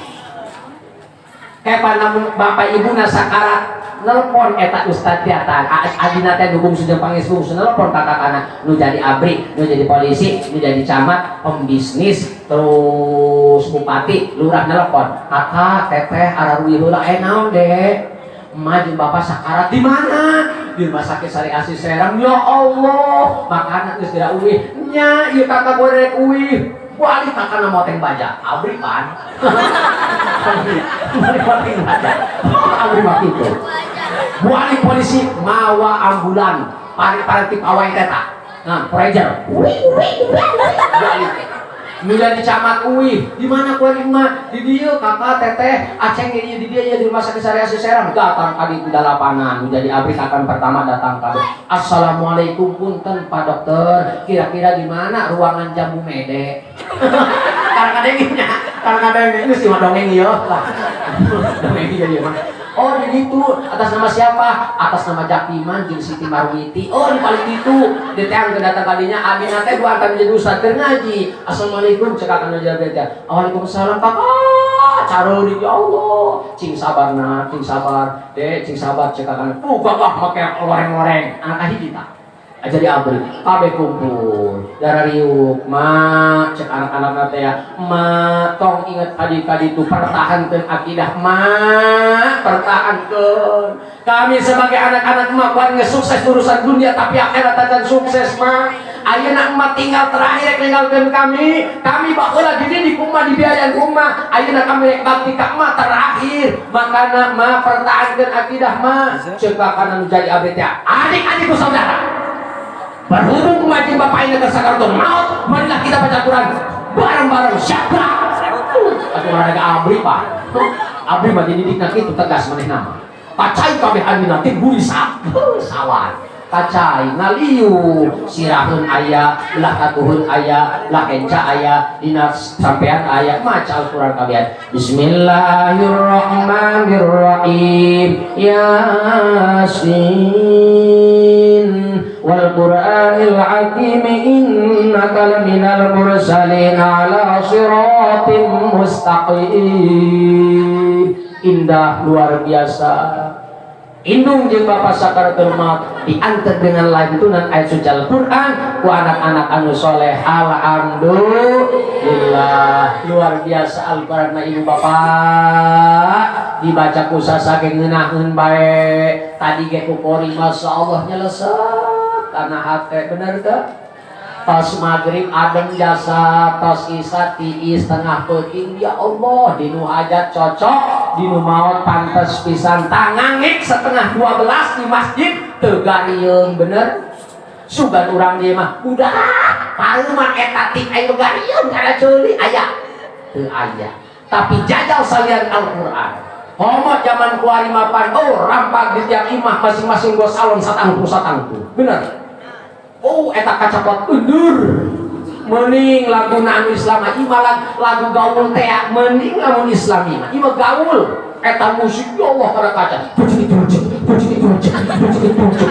Kapan namun bapak ibuna sakarat, nelpon eta ustad tiatan adina teh nu bungsu jeung pangis bungsu, nelpon kakakana nu jadi abri, nu jadi polisi, nu jadi camat, pembisnis, terus bupati, lurah. Nelpon, "Kakak, teteh, araruy heula." "Eh, naon, Dek?" "Emak jeung bapak sakarat." "Di mana?" "Di rumah sakit Sari Asih Serang." "Ya Allah, makana geus tidak uih nya ieu kakak gue rek uih." Balik kakak moteng baja, abri pan. Balik moteng baja. Abri mah kitu. Balik polisi mawa ambulan, parik-parik pawai teta. Nah, Ranger. Balik. Nu jadi camat uih, "Di mana kuari emak?" "Di dieu, kakak, teteh, aceng ini di dieu ya, di rumah sakit Sari Asih Serang." Datang ka ditu dalapanan, nu jadi abri akan pertama datang ka. "Assalamualaikum, punten Pak Dokter, kira-kira di mana ruangan jambu mede?" Kadang-kadang nya, kadang-kadang ini sih mah dongeng ieu lah. Dongeng ieu ieu mah. "Oh, di ditu, atas nama siapa?" "Atas nama Jakiman jeung Siti Marwiti." "Oh, di paling ditu." Di teang datang kadinya, abina teh dua antar jadi ustad keur ngaji. "Assalamualaikum," cek akan jawab teh. "Waalaikumsalam, Kakak." Careurik, ya Allah. "Cing sabar na, cing sabar. Dek, cing sabar," cek akan. Gagah make loreng-loreng. Anak hiji tah. Aja di abri, kabeh kumpul, darah riuk, ma, cek anak-anak teh ya, "Ma, tong inget kadi-kadi itu, pertahankan akidah, ma, pertahankan. Kami sebagai anak-anak ma kuat sukses urusan dunia, tapi akhirat akan sukses, ma. Ayeuna emak tinggal terakhir ninggalkeun kami, kami baheula dididik ku emak, dibiayaan ku emak, ayeuna kami rek bakti ka emak terakhir, makana ma pertahankan akidah, ma." Cek kakana nu jadi abdi teh, "Adik-adikku, saudara, berhubung kematian bapak ini tersakaratul maut, marilah kita baca Quran bareng-bareng." Siapa? Atuh ada abri, Pak. Abri mah dididik nak itu tegas maneh nama. Kacai kabeh anjeunna ti gurisa. Sawan. Kacai ngaliu siraheun aya, belah katuhun aya, belah kenca aya, dina sampean aya, maca Al-Qur'an kabehan. Bismillahirrahmanirrahim. Yasin wal Qur'anil Hakim innaka laminal mursalin ala siratim mustaqim. Indah luar biasa. Indung jeung bapak sakaratul maut diantar dengan lantunan ayat suci Al-Qur'an ku anak-anak anu soleh. Alhamdulillah, luar biasa Al-Qur'an mah, ibu bapak, dibaca ku sasage ngeunaheun bae. Tadi ge ku qori, masyaallah, nyelesep kana hate, bener teu? Tos maghrib adem jasa, tos isya tiis tengah peuting. Ya Allah, dinu hajat cocok, dinu maot pantes pisan. Tangangek 11.30 di masjid teu garieung, bener? Sugan urang dieu mah udah pareuman eta tik aing garieung kana ceuli aya teu aya. Tapi jajal salian Al-Qur'an. Homo zaman kuari mapan, oh, rampak di tiap imah masing-masing gua salon satangku satangku, bener? Oh, eta kacapot undur. Mending lagu anu Islam imah, lagu gaul teh mending lamun Islam imah. Imah gaul. Eta musik, ya Allah, kada kaca. Pucuk pucuk pucuk pucuk pucuk pucuk pucuk.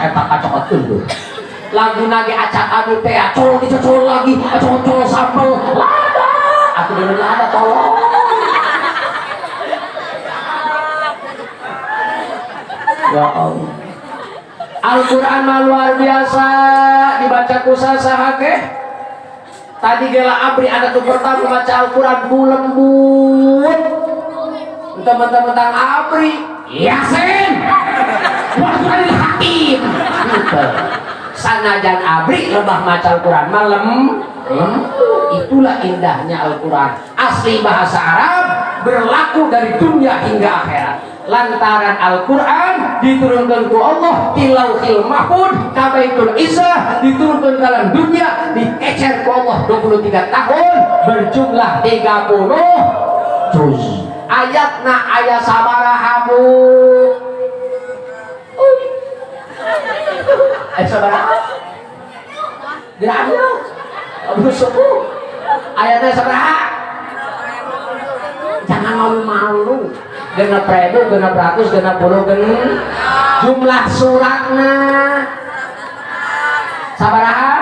Eta kacapot undur. Lagu nage acak anu teh col dicocol lagi, cocol sambel. Lada. Aku denger lada, tolong. Ya Allah. Al-Quran mah luar biasa dibaca ku sasaha ge. Tadi gela abri ada tuh pertama baca Al-Quran bu lembut. Teman-teman abri Yasin Wal-Quranil Hakim. Gitu. Sanajan abri lebah maca Al-Quran malam lembut. Itulah indahnya Al-Quran. Asli bahasa Arab, berlaku dari dunia hingga akhirat. Lantaran Al-Quran diturunkan ku Allah di Lauhil Mahfud ka Baitul Izzah, diturunkan dalam dunia, dikecer ku Allah 23 tahun berjumlah 30 juz. Ayatna aya sabaraha, Bu? Uy. Ayat sabaraha? Gerak Abu subuh. Ayatnya sabaraha? Jangan malu-malu. 6.000, 660, jumlah suratna sabaraha?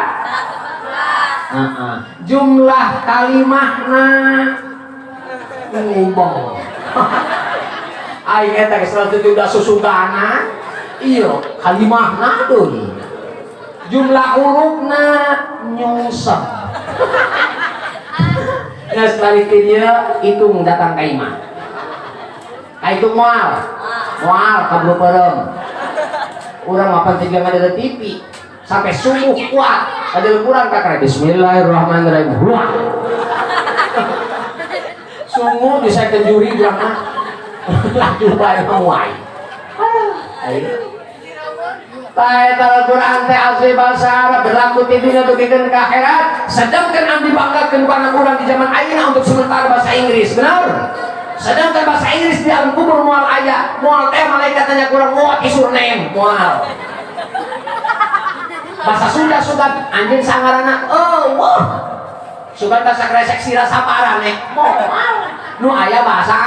Jumlah kalimahna ngubong. Aing eta geus udah susugana. Iya, kalimahna deui. Jumlah hurufna nyungsep. Geus balik ti dieu, hitung datang ka imah. Ka itu moal. Moal kaburu peureum. Urang mah penting ada TV sampai subuh kuat. Ada kurang kakak. Bismillahirrahmanirrahim. Wah. Sungguh bisa ke juri urang mah. Laju bae wae. Ayo. Baik, Al-Quran teh asli bahasa Arab, berlaku di dunia dugikeun ka akhirat. Sedangkan abdi banggakeun ku anak urang di zaman ayeuna untuk sementara bahasa Inggris, benar? Sedangkan bahasa Inggris di alam kubur moal aya, moal teh malaikat tanya kurang, "What is your name?" Moal. Bahasa Sunda sugan anjeun sangarana, oh wah. Sugan bahasa kresek sira saparane, moal. Nu aya bahasa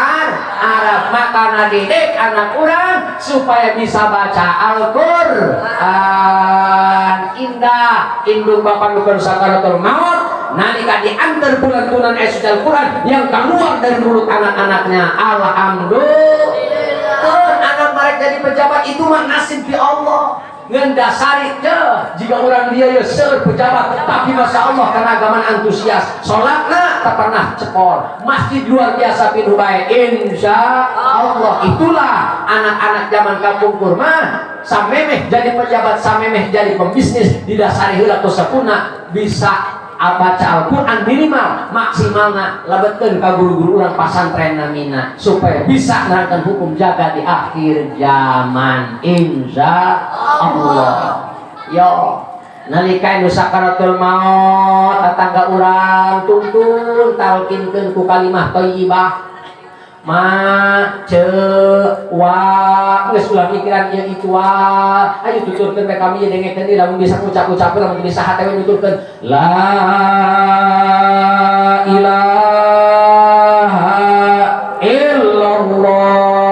Arab, maka didik anak urang supaya bisa baca Al-Qur'an. Indah indung bapak nu sakaratul maut nalika diantar bulan-bulan ayat suci Al-Quran yang keluar dari mulut anak-anaknya. Alhamdulillah, anak mereka jadi pejabat itu mah nasib di Allah. Ngendasari teh jika orang dia ya seur pejabat, tapi masya Allah karena agama antusias, sholatna tak pernah cepor, masjid luar biasa pinuh baik, insya Allah. Itulah anak-anak zaman kampung kurma, samemeh jadi pejabat, samemeh jadi pembisnis, didasari heula ku sepuna bisa baca Al-Quran minimal, maksimalna lebetkeun ka guru-guru urang pasantren namina supaya bisa nerangkan hukum jaga di akhir zaman, insya Allah. Yo nalika nu sakaratul maut, tetangga urang tuntun talkinkeun ku kalimah thayyibah. Ma ce wa geus ulah mikiran ieu itu wa. Ayo tuturkeun bae kami ieu, dengekeun deui. Lamun bisa ngucap-ucapkeun, lamun bisa hate we nuturkeun la ilaha illallah.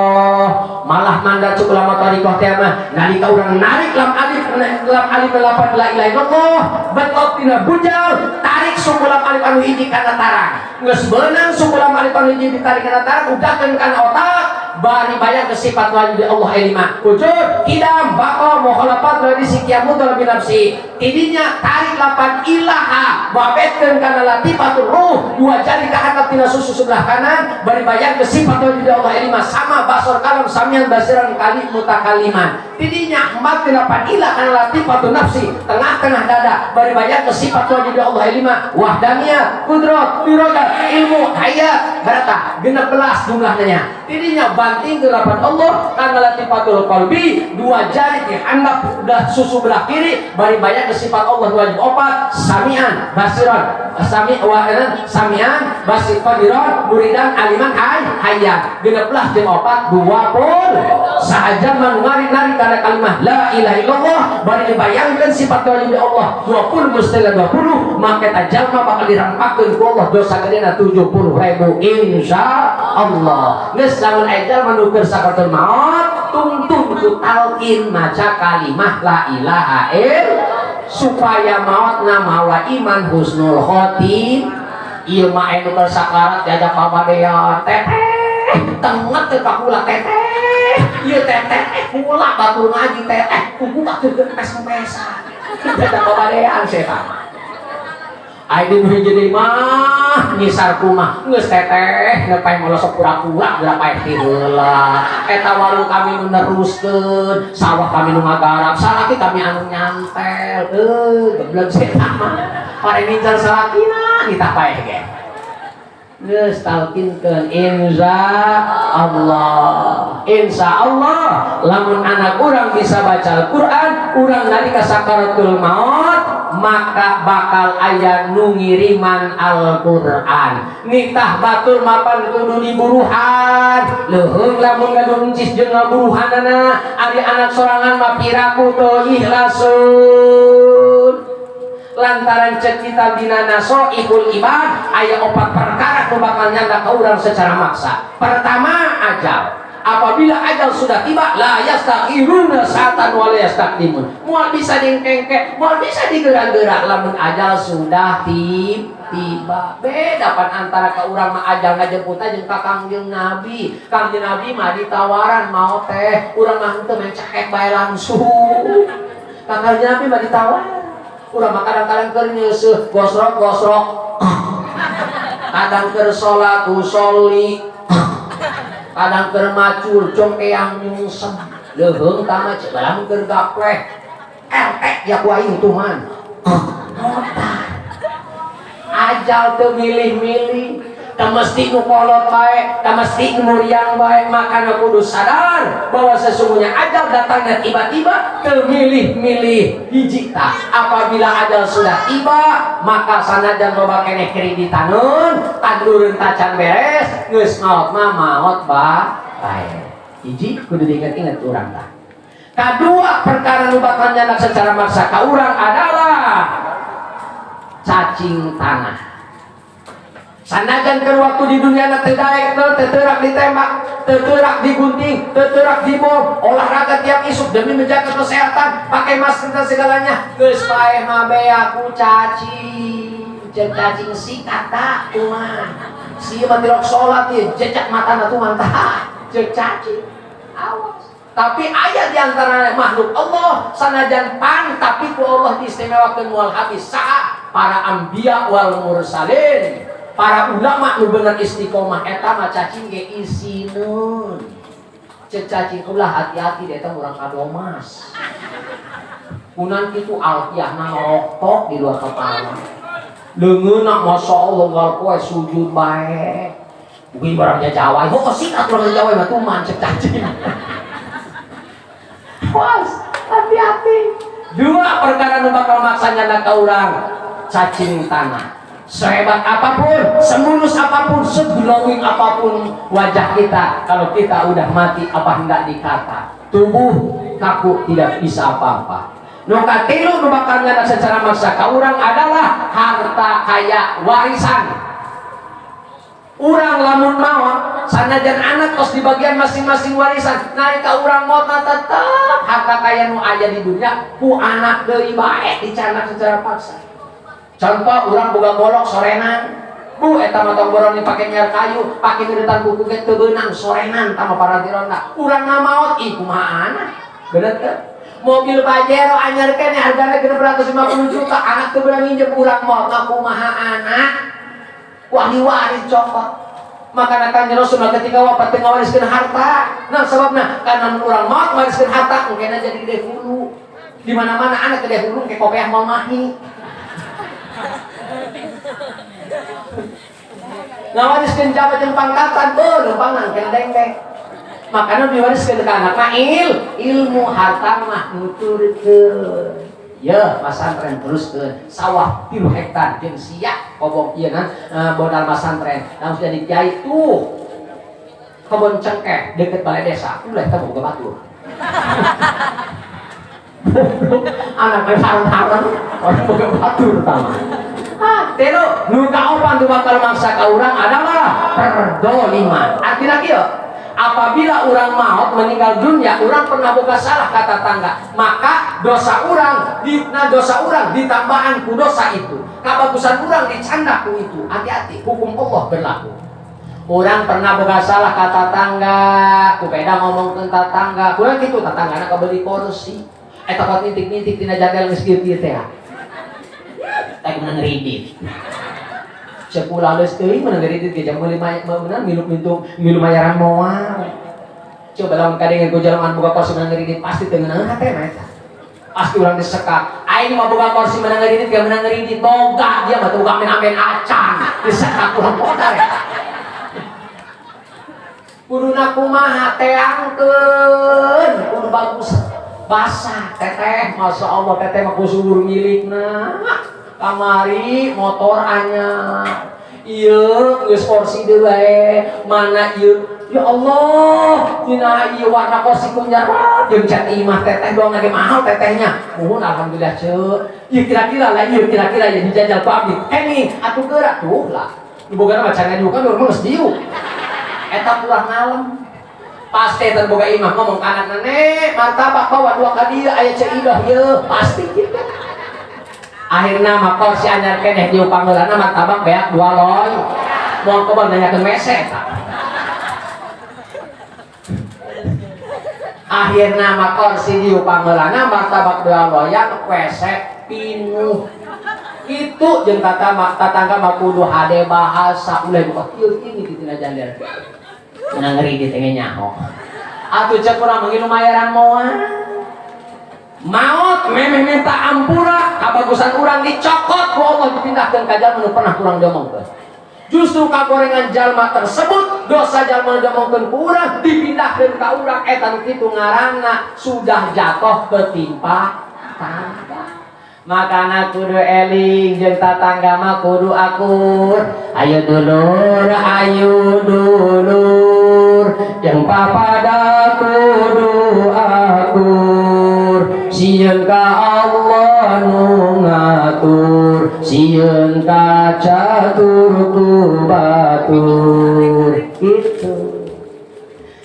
Malah mandat cuk ulama thariqah teh mah, nalika urang narik lam alif, lam alif delapan, la ilaha illallah, betot tina bujal, tarik suku lam alif anu hiji kana tarang. Geus beunang suku lam alif anu hiji ditarik kana tarang, udakeun kana otak, bari bayang ke sifat wajib Allah lima, wujud, kidam, baqa, mukhalafat dari sikiamu dalam nafsi. Tidinya tarik lapan ilaha, babetkeun kana latifatul ruh, dua jari ka handap tina susu sebelah kanan, bari bayang ke sifat wajib Allah lima, sama, basor, kalam, samian, basiran, kali, mutakaliman. Tidinya empat delapan ilah kana latifatul nafsi, tengah-tengah dada, bari bayang ke sifat wajib Allah lima, wahdaniyah, kudrat, iradat, ilmu, hayat. Berapa? 16 jumlahnya. Tidinya banting ke lapan Allah kana latifatul qalbi, dua jari di handap udah susu belah kiri, bari bayang ke sifat Allah wajib opat, samian, basiran, sami wa samian, basir, qadiran, muridan, aliman, hay hayyan. 16 jeung opat 20. Sahaja mangari-nari kana kalimah la ilaha illallah, bari dibayangkeun sifat wajib Allah 20, mustahil 20, maka eta jalma bakal dirampakeun ku Allah dosa gedena 70 ribu, insya Allah. Geus, lamun aya jalma nu keur sakaratul maut, tungtung ku talqin maca kalimah la ilaha illallah supaya mautna mawa iman husnul khotim. Ieu mah anu keur sakarat diajak pabadean, teteh tenget teu ka kula, teteh ieu, teteh kula batur ngaji, teteh kuku batur keur empes-empesan, diajak pabadean setan. Ayo nu hiji deui mah nyisar kumah, geus teteh nepai molosok pura-pura geura paeh ti heula. Eta warung kami nu neruskeun, sawah kami nu ngagarap, salaki kami anu nyantel. Eh, geblek setan mah pare nincal salakina kita paeh ge. Geus, talqinkeun, insya Allah. Insya Allah lamun anak urang bisa baca Al-Quran, urang nalika sakaratul maut maka bakal aya nu ngiriman Al-Quran. Nitah batur mapan kudu diburuhan. Leuheung lamun gaduh encis jeung ngaburuhanana. Ari anak sorangan mah piraku teu ikhlasun, lantaran cek kita dina Nasoihul Ibad aya opat perkara nu bakal nyanda ka urang secara maksa. Pertama, ajal. Apabila ajal sudah tiba, la yastakhiruna sa'atan wa la yastaqdimun. Moal bisa dingkengke, moal bisa digerak-gerak lamun ajal sudah tiba. Beda pan antara ka urang mah ajal ngajemput jeung ka Kangjeng Nabi. Kangjeng Nabi mah ditawaran mau teh, urang mah henteu, main cekek bae langsung. Kangjeng Nabi mah ditawaran. Urang mah kadang-kadang keur nyeuseuh gosrok gosrok, kadang keur salat usolli, kadang keur macul congkeang nyungsem. Leuheung tah mah cek lamun keur gapleh RT ya ku aing tuman. Ajal teu milih-milih, teu mesti nu kolot bae, teu mesti nu muriang bae. Makana kudu sadar bahwa sesungguhnya ajal datangnya tiba-tiba, teu milih-milih. Hiji tah, apabila ajal sudah tiba, maka sanajan loba keneh kreditaneun, tandureun tacan beres, geus maot mah maot ba bae. Hiji kudu diingat-ingat urang tah. Kadua, perkara nu bakal nyandak secara maksa ka urang adalah cacing tanah. Sanajan ke waktu di dunia teu daek, teu teurak ditembak, teu teurak digunting, teu teurak dibom, olahraga tiap isuk demi menjaga kesehatan, pakai masker dan segalanya, geus paeh mah bea ku cacing. Cek cacing sikat tak kuman. Si mah tilok salat ieu jejak matana tuman tah. Cek cacing. Awas. Tapi aya di antara makhluk Allah sanajan pan tapi ku Allah diistimewakeun moal habis. Saha? Para anbiya wal mursalin, para ulama nu bener istiqomah. Eta mah cacing ge isineun. Cek cacing, ulah hati-hati, eta urang kadomas kunan kitu, alfiahna noroktok di luar kepala, leungeunna masya Allah, gal poe sujud bae. Mungkin barangnya Jawa, oh sikat orang Jawa mah tuman, cek cacing. Awas, hati-hati. Dua perkara nu bakal maksanya ka urang, cacing tanah. Sehebat apapun, semulus apapun, seglowing apapun wajah kita, kalau kita udah mati, apa hendak dikata? Tubuh kaku, tidak bisa apa-apa. Nu katilu nu bakal nyandak secara maksa ka urang adalah harta kaya warisan. Urang lamun maot, sanajan anak tos di bagian masing-masing warisan, nalika urang maot mah tetep harta kaya nu aya di dunia ku anak deui bae dicandak secara paksa. Contoh, urang boga golok sorenan. Bu, eta mah tong borong dipake nyiar kayu, pake ngeuretan kuku ge teu beunang, sorenan tama paranti ronda. Urang maot, ih, kumaha anak? Bener teu? Mobil Pajero anyar keneh hargana 650 juta, anak teu beunang nginjem. Urang maot mah kumaha anak? Ku ahli waris cokot. Maka Kanjeng Rasul ketika wafat teu ngawariskeun harta. Nah, sababna karena urang maot ngawariskeun harta mungkin jadi gede hulu. Di mana-mana anak gede hulu ke kopeah mau mahi. Ngawariskeun jabat jeung pangkatan, beuh lumpangan kena dengdeng. Makanya diwariskeun ka anak mah ilmu, harta mah nuturkeun. Ya, pasantren teruskeun, sawah 3 hektar jeung sia kobong ieu na modal pasantren. Langsung jadi kiai tuh. Kebon cengkeh deket balai desa, ulah eta boga batur. Anak sareng-sareng orang boga batur tama. Ah, tilu, nu kaopat nu bakal maksa ka urang adalah perdoliman. Artinya kieu, apabila orang maut meninggal dunia, orang pernah boga salah ka tatangga, maka dosa orang di, nah dosa orang ditambahan ku dosa itu, kabagusan orang dicandak ku itu. Hati-hati, hukum Allah berlaku. Orang pernah boga salah ka tatangga, ku beda ngomong ke tatangga, kurang gitu tatangga nak beli kursi, eta kok nitik-nitik tina jadel geus kieu teh. Tak menang ridit. Sepuluh geus teuing menang ridit ge jam meuli menang milu mintu milu mayaran moal. Coba lamun kadenge ku jelema boga kursi menang ridit, pasti teu ngeunaheun hate mah eta. Pasti urang disekak. Aing mah boga kursi menang ridit ge menang ridit boga dia mah teu boga amen-amen acan. Disekak urang modal eta. Kuduna kumaha, teangkeun, kudu bagus basah teteh, masya Allah, teteh mah kusubur milikna. Kamari motor anyar, ieu geus kursi deui bae, mana ieu, ya Allah, dina ieu warna kursi kunyarat jeung cat imah teteh doang lagi mahal tetehnya. Muhun, alhamdulillah, ceu ieu kira-kira lah, ieu kira-kira ya dijajal ku abdi kenging atuh geura tuh lah. Nu bogana mah can ngajukan, urang mah geus diuk eta kurang ngalem. Pasti eta boga imah ngomong ka anak, "Nenek, martabak bawa dua ka dieu, aya Ceu Idoh ieu." Pasti kitu. Akhirna mah kursi anyar keneh dieu panggeulana, martabak beak dua loy. Moal kebon nanyakeun mese eta. Akhirna mah kursi dieu panggeulana, martabak dua loyang, WC pinuh. Itu jeung tata tatangga mah kudu hade bahasa, ulah buka kieu ini di tina jandel. Menang ngeri teh nyaho. Atuh cek urang mah lumayan moal. Maot memeh minta ampura, kabagusan urang dicokot ku Allah, dipindahkeun ka jalma nu pernah kurang diomongkeun. Justru kagorengan jalma tersebut, dosa jalma nu diomongkeun ku urang dipindahkeun ka urang, eta nu kitu ngaranna sudah jatuh ketimpa tangga. Makana kudu eling jeung tatangga mah kudu akur. Ayo dulur, ayo dulur, jeung papada kudu akur. Sieun ka Allah nu ngatur, sieun ka catur ku batur. Gitu.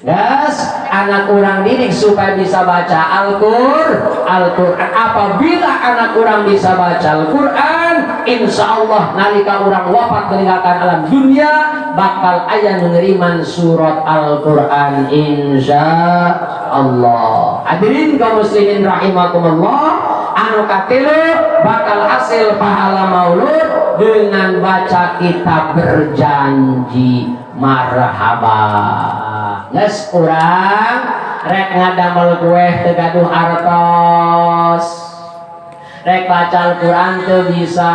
Gas, anak urang didik supaya bisa baca Al-Quran. Apabila anak urang bisa baca Al-Quran, insya Allah nalika urang wafat meninggalkan alam dunia, bakal aya ngiriman surat Al-Quran, insya Allah. Hadirin kaum muslimin rahimakumullah, anu katilu bakal hasil pahala maulud dengan baca kitab berjanji marhaba. Geus, urang rek ngadamel kue teu gaduh artos, rek baca Al-Quran teu bisa,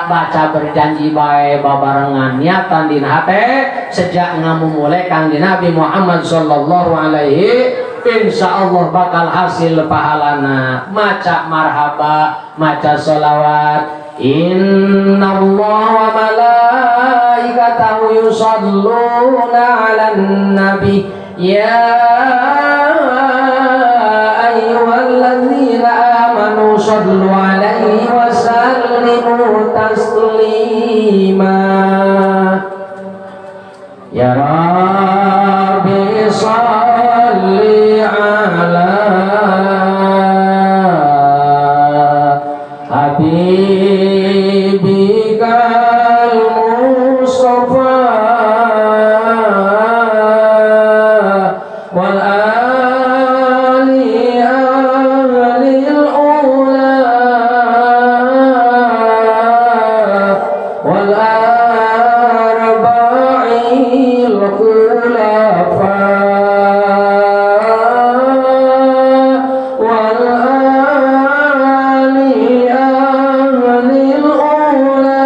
baca berjanji bae babarengan, niatan dina hate sejak ngamumule Kangjeng Nabi Muhammad sallallahu alaihi. Insya Allah bakal hasil pahalana. Maca marhaba, maca sholawat. Inna Allah wa malaikatahu yusalluna 'alan nabi ya ayyuhalladzina amanu sallu 'alaihi wa sallimu taslima. Ya Rabbi salli ala habibikal mustafa wal ali ahlil ula wal arba'il khulafa wal ali ahlil ula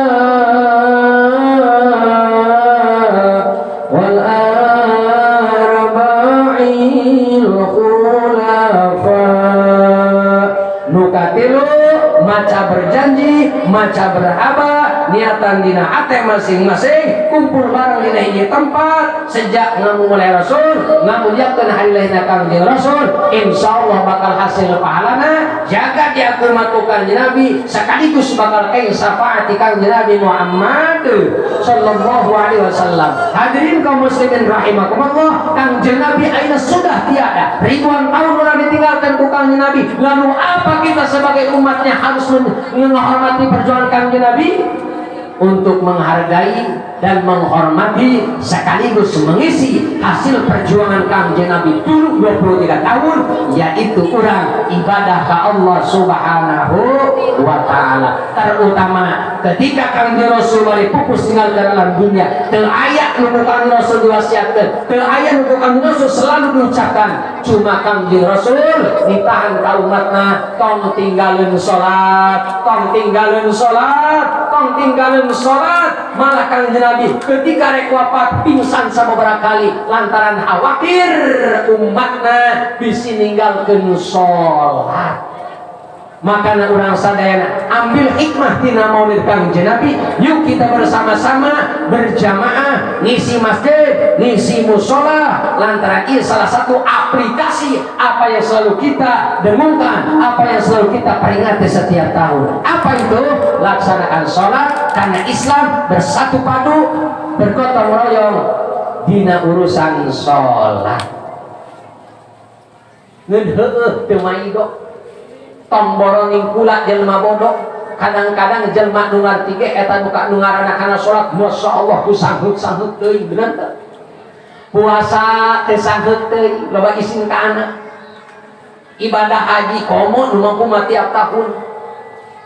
wal arba'il khulafa. Nu katilu, maca berjanji, maca berhaba, niatan dina hate masing-masing, kumpul bareng dina hiji tempat sejak ngamumulai Rasul, ngamuliakeun hari lahirna Kangjeng Rasul, insyaallah bakal hasil pahalana. Jaga diakur ku Kangjeng Nabi, sekaligus bakal keng syafaat Kangjeng Nabi Muhammad sallallahu alaihi wasallam. Hadirin kaum muslimin rahimakumullah, Kangjeng Nabi ayeuna sudah tiada, ribuan tahun orang ditinggalkan ku Kangjeng Nabi. Lalu apa kita sebagai umatnya harus menghormati perjuangan Kangjeng Nabi? Untuk menghargai dan menghormati sekaligus mengisi hasil perjuangan Kangjeng Nabi dulu 23 tahun, yaitu kurang ibadah ke Allah Subhanahu wa Ta'ala. Terutama ketika Kangjeng Rasul balik pupus tinggal ke dalam dunia, teu aya nu ku Kangjeng Rasul diwasiatkeun, teu aya nu ku Kangjeng Rasul selalu diucapkan, cuma Kangjeng Rasul ditahan ka umatna, tong tinggalin salat, tong tinggalin salat, tong tinggalin salat. Malah Kangjeng Nabi ketika rek wafat pingsan sababaraha kali lantaran khawatir umatna bisi ninggalkeun salat. Makana urang sadayana ambil hikmah tina maulid Kangjeng Nabi. Yuk kita bersama-sama berjamaah ngisi masjid, ngisi musola, lantaran ini salah satu aplikasi apa yang selalu kita dengungkan, apa yang selalu kita peringati setiap tahun. Apa itu? Laksanakan sholat, karena Islam bersatu padu, bergotong royong dina urusan sholat. Ngeun heueuh teu maido, tong boroning kula jelema bodoh. Kadang-kadang jelema nu ngarti ge eta nu nu ngaranna kana salat, masyaallah, ku sangheut-sangheut teuing, bener teu? Puasa teh sangheut teuing, loba isin ka anak. Ibadah haji komo nu mampu mah tiap tahun,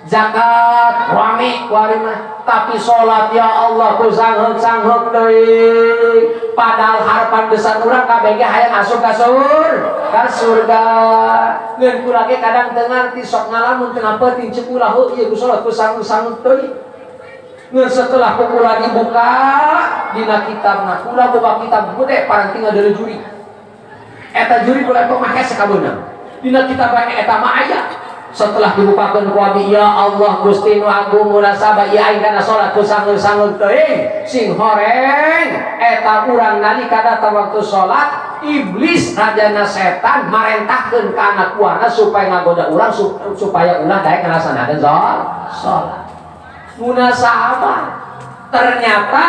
zakat rame kuari mah, tapi salat, ya Allah, ku sangheut-sangheut teuing. Padahal harapan besar urang kabeh ge hayang asup ka surga. Ngeun kula ge kadang teu ngarti, sok ngalamun tengah peuting, ceuk kula, heuh ieu ku salat ku sangheut-sangheut teuing. Ngeun setelah ku kula dibuka dina kitabna, kula boga kitab gede paranti ngadeuleu juri, eta juri kula kok make sakabeunang dina kitab eta mah aya. Setelah dibukakan ku abi, ya Allah Gusti nu Agung, munasabah ieu aing kana salat ku sangeul-sangeul teuing. Sing horeng eta urang nalika datang waktu salat, iblis rajana setan marentahkeun ka anak buahna supaya ngagoda urang supaya ulah daek ngalaksanakeun salat. Munasabah ternyata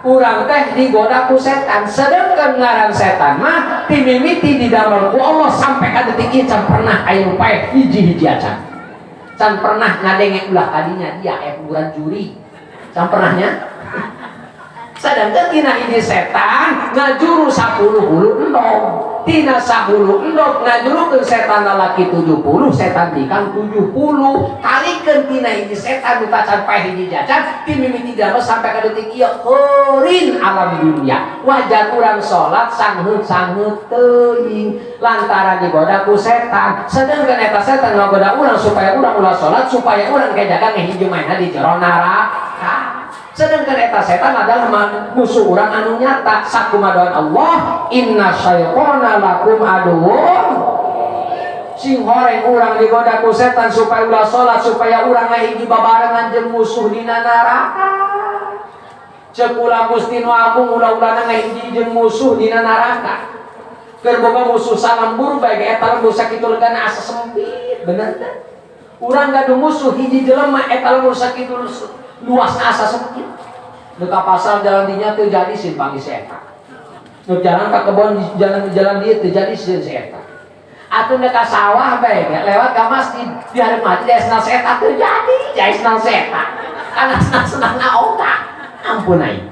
urang teh digoda ku setan, sedangkan ngaran setan mah timimiti didamel ku Allah sampai ka detik ieu can pernah aya nu paeh hiji-hiji acan, can pernah ngadenge ulah kadinya dia aya kuburan juri, can pernahnya. Sedangkan tina hiji setan ngajuru 10 hulu endog, tina 10 endog ngajurukeun setan lalaki 70, setan bikang 70. Kalikeun tina hiji setan nu tacan paeh hiji jajan ti mimiti damel sampai ka detik ieu heurin alam dunia. Wajar urang salat sangheut-sangheut teuing lantaran digoda ku setan, sedangkan eta setan ngagoda urang supaya urang ulah salat, supaya urang kayak jaga ngehiji mainna di jero neraka. Sedangkan eta setan adalah musuh urang anu nyata. Sakumaha Allah, inna syaitana lakum aduwwun. Sing horeng urang digoda ku setan supaya ulah salat, supaya urang ngahiji babarengan jeung musuh dina neraka. Ceuk ulah Gusti nu agung, ulah-ulahna ngahiji jeung musuh dina neraka. Keur boga musuh salembur bae ge eta lembur sakitu legana asa sempit, bener teh? Urang gaduh musuh hiji jelema eta lembur sakitu luasna asa sempit. Nu ka pasar jalan dinya teu jadi sin panggih si eta. Nu jalan ka kebon jalan dieu teu jadi sin si eta. Atuh ka sawah bae ge lewat ka masjid di hareup masjid esna si eta teu jadi, jaisna si eta. Kana senang-senangna otak. Ampun aing.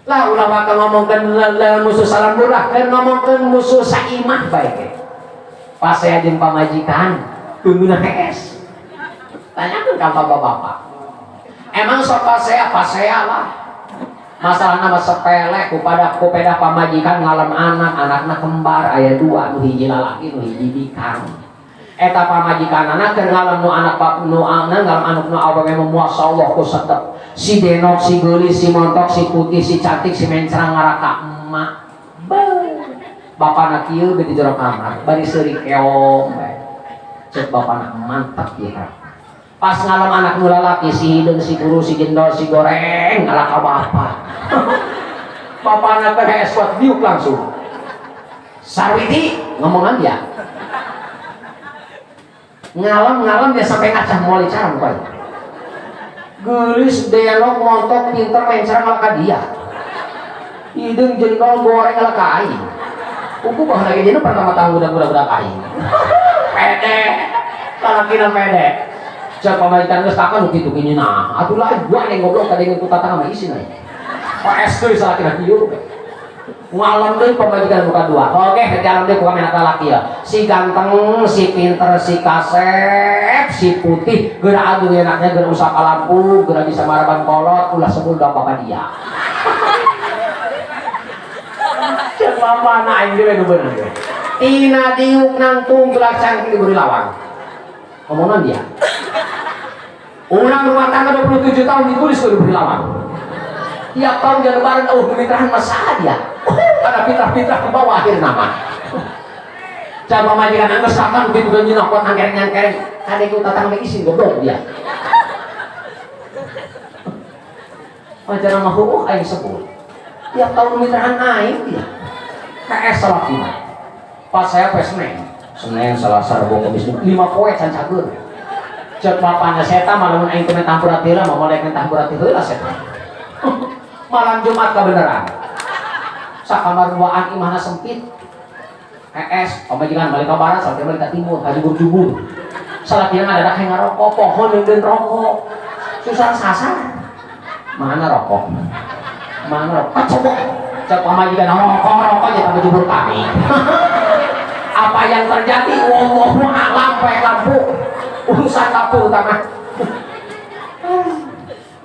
Lah ulah bakal ngomongkeun musuh salembur lah, keur ngomongkeun musuh saimah bae ge. Pas saya jeung pamajikan tungguna hees. Tanyakeun ka bapak-bapak. Emang sok pasea lah. Masalah nama sepele kepada kupeda pamajikan ngalem anak, anakna kembar aya dua, nu hiji lalaki nu hiji bikang. Eta pamajikan anak keur ngalem nu anak nu anak ngalem anak nu awewe masyaallah ku sedep. Si denok, si geulis, si montok, si putih, si cantik, si mencrang ngaraka emak. Beuh. Bapana kieu beuti jero kamar, bari seuri keong bae. Cek bapana mantap ieu. Pas ngalem anak nu lalaki si hideung, si kuru, si jendol, si goreng ngalaka bapa. Bapana teh hees kuat diuk langsung. Sarwiti ngomongan dia. Ngalem-ngalem dia sampai ngacah moal cara bukan. Geulis, denok, montok, pinter, mencrang ngalaka dia. Hideung, jendol, goreng ngalaka aing. Uku bah lagi dia pertama tahun budak-budak aing. Pede. Lalakina pede. Cek pamajikan geus takon nu kitu kieu nah. Atuh lah gua yang goblok tadi ngikut tatang sama isin aing. PS deui salakina kieu. Ngalem deui pamajikan muka dua. Oke, jalan deui ku anak lalaki ya. Si ganteng, si pinter, si kasep, si putih, geura aduh enaknya geura usah lampu, geura bisa maraban kolot, ulah sebul dong bapak dia. Cek bapana aing deui nu bener. Tina diuk nangtung gelak cangking diberi lawang. Omongan dia. Orang rumah tangga 27 tahun ditulis kudu diberi lawang. Tiap tahun dia lebaran, oh kemitraan masalah dia. Karena fitrah-fitrah ke bawah akhir nama. Coba pamajikan angges kapan begitu ganjil kuat angkereng-angkereng. Kadek ku tatang we isin goblok dia. Wajar mah huuh aing sebut. Tiap tahun mitraan aing dia. KS salakina. Pas saya poe Senin. Senin, Selasa, Rabu, Kamis, 5 poe can cager. Cek bapana seta malamun aing teh mentah berat heula, mah molek mentah berat heula seta. Malam Jumat kebenaran. Sakamar duaan imahna sempit. PS, pamajikan balik ke barat, sampai balik ke timur, kajubur-jubur. Salakina ngadadak hayang ngarokok, pohon deundeun rokok. Susah sasar. Mana rokok? Mana rokok? Coba. Cek pamajikan rokok, rokok aja tambah jubur kami. Apa yang terjadi? Wallahu a'lam, pakai lampu. Urusan lampu utama.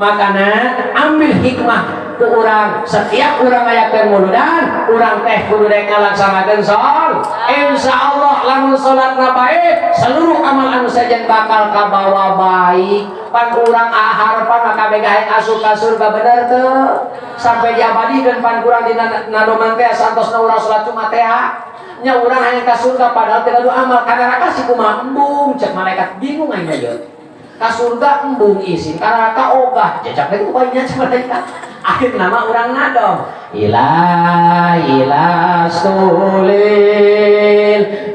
Makanya ambil hikmah ku urang. Setiap urang ngayakeun muludan, urang teh kudu rek ngalaksanakeun sholat. Insya Allah lamun sholatna baik, seluruh amal anu sejen bakal kabawa baik. Pan urang aharpan maka kabeh hayang asup ka surga bener teu? Sampai diabadikeun pan kurang dina nadoman teh santosna urang sholat Jumat teh. Nya urang hayang ka surga padahal teu gaduh amal ka neraka si kumaha embung cek malaikat bingung aing mah. Ka surga embung isin ka neraka ogah jejak teh ku bayinya cek malaikat. Akhir nama urang ngadom ila ila sulil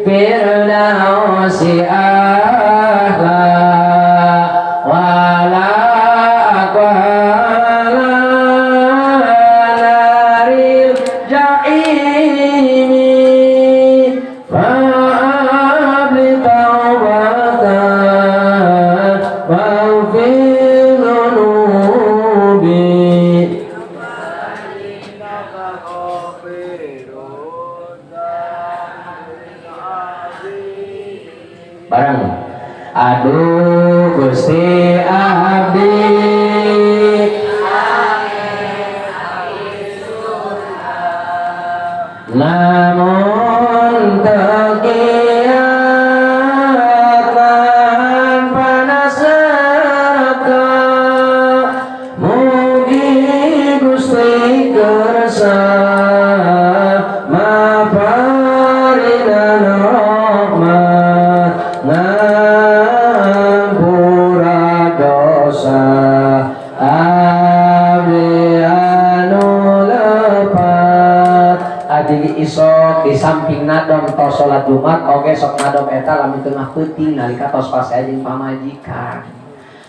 firdausi ahla wala aqwala naril jaimi fa'abli taubatan waghfir dzunubi. Bareng aduh Gusti abdi namun tekiatan panas neraka samping nadom tos salat Jumat oge sok nadom eta lamun tengah peuting nalika tos pasea jeung pamajikan.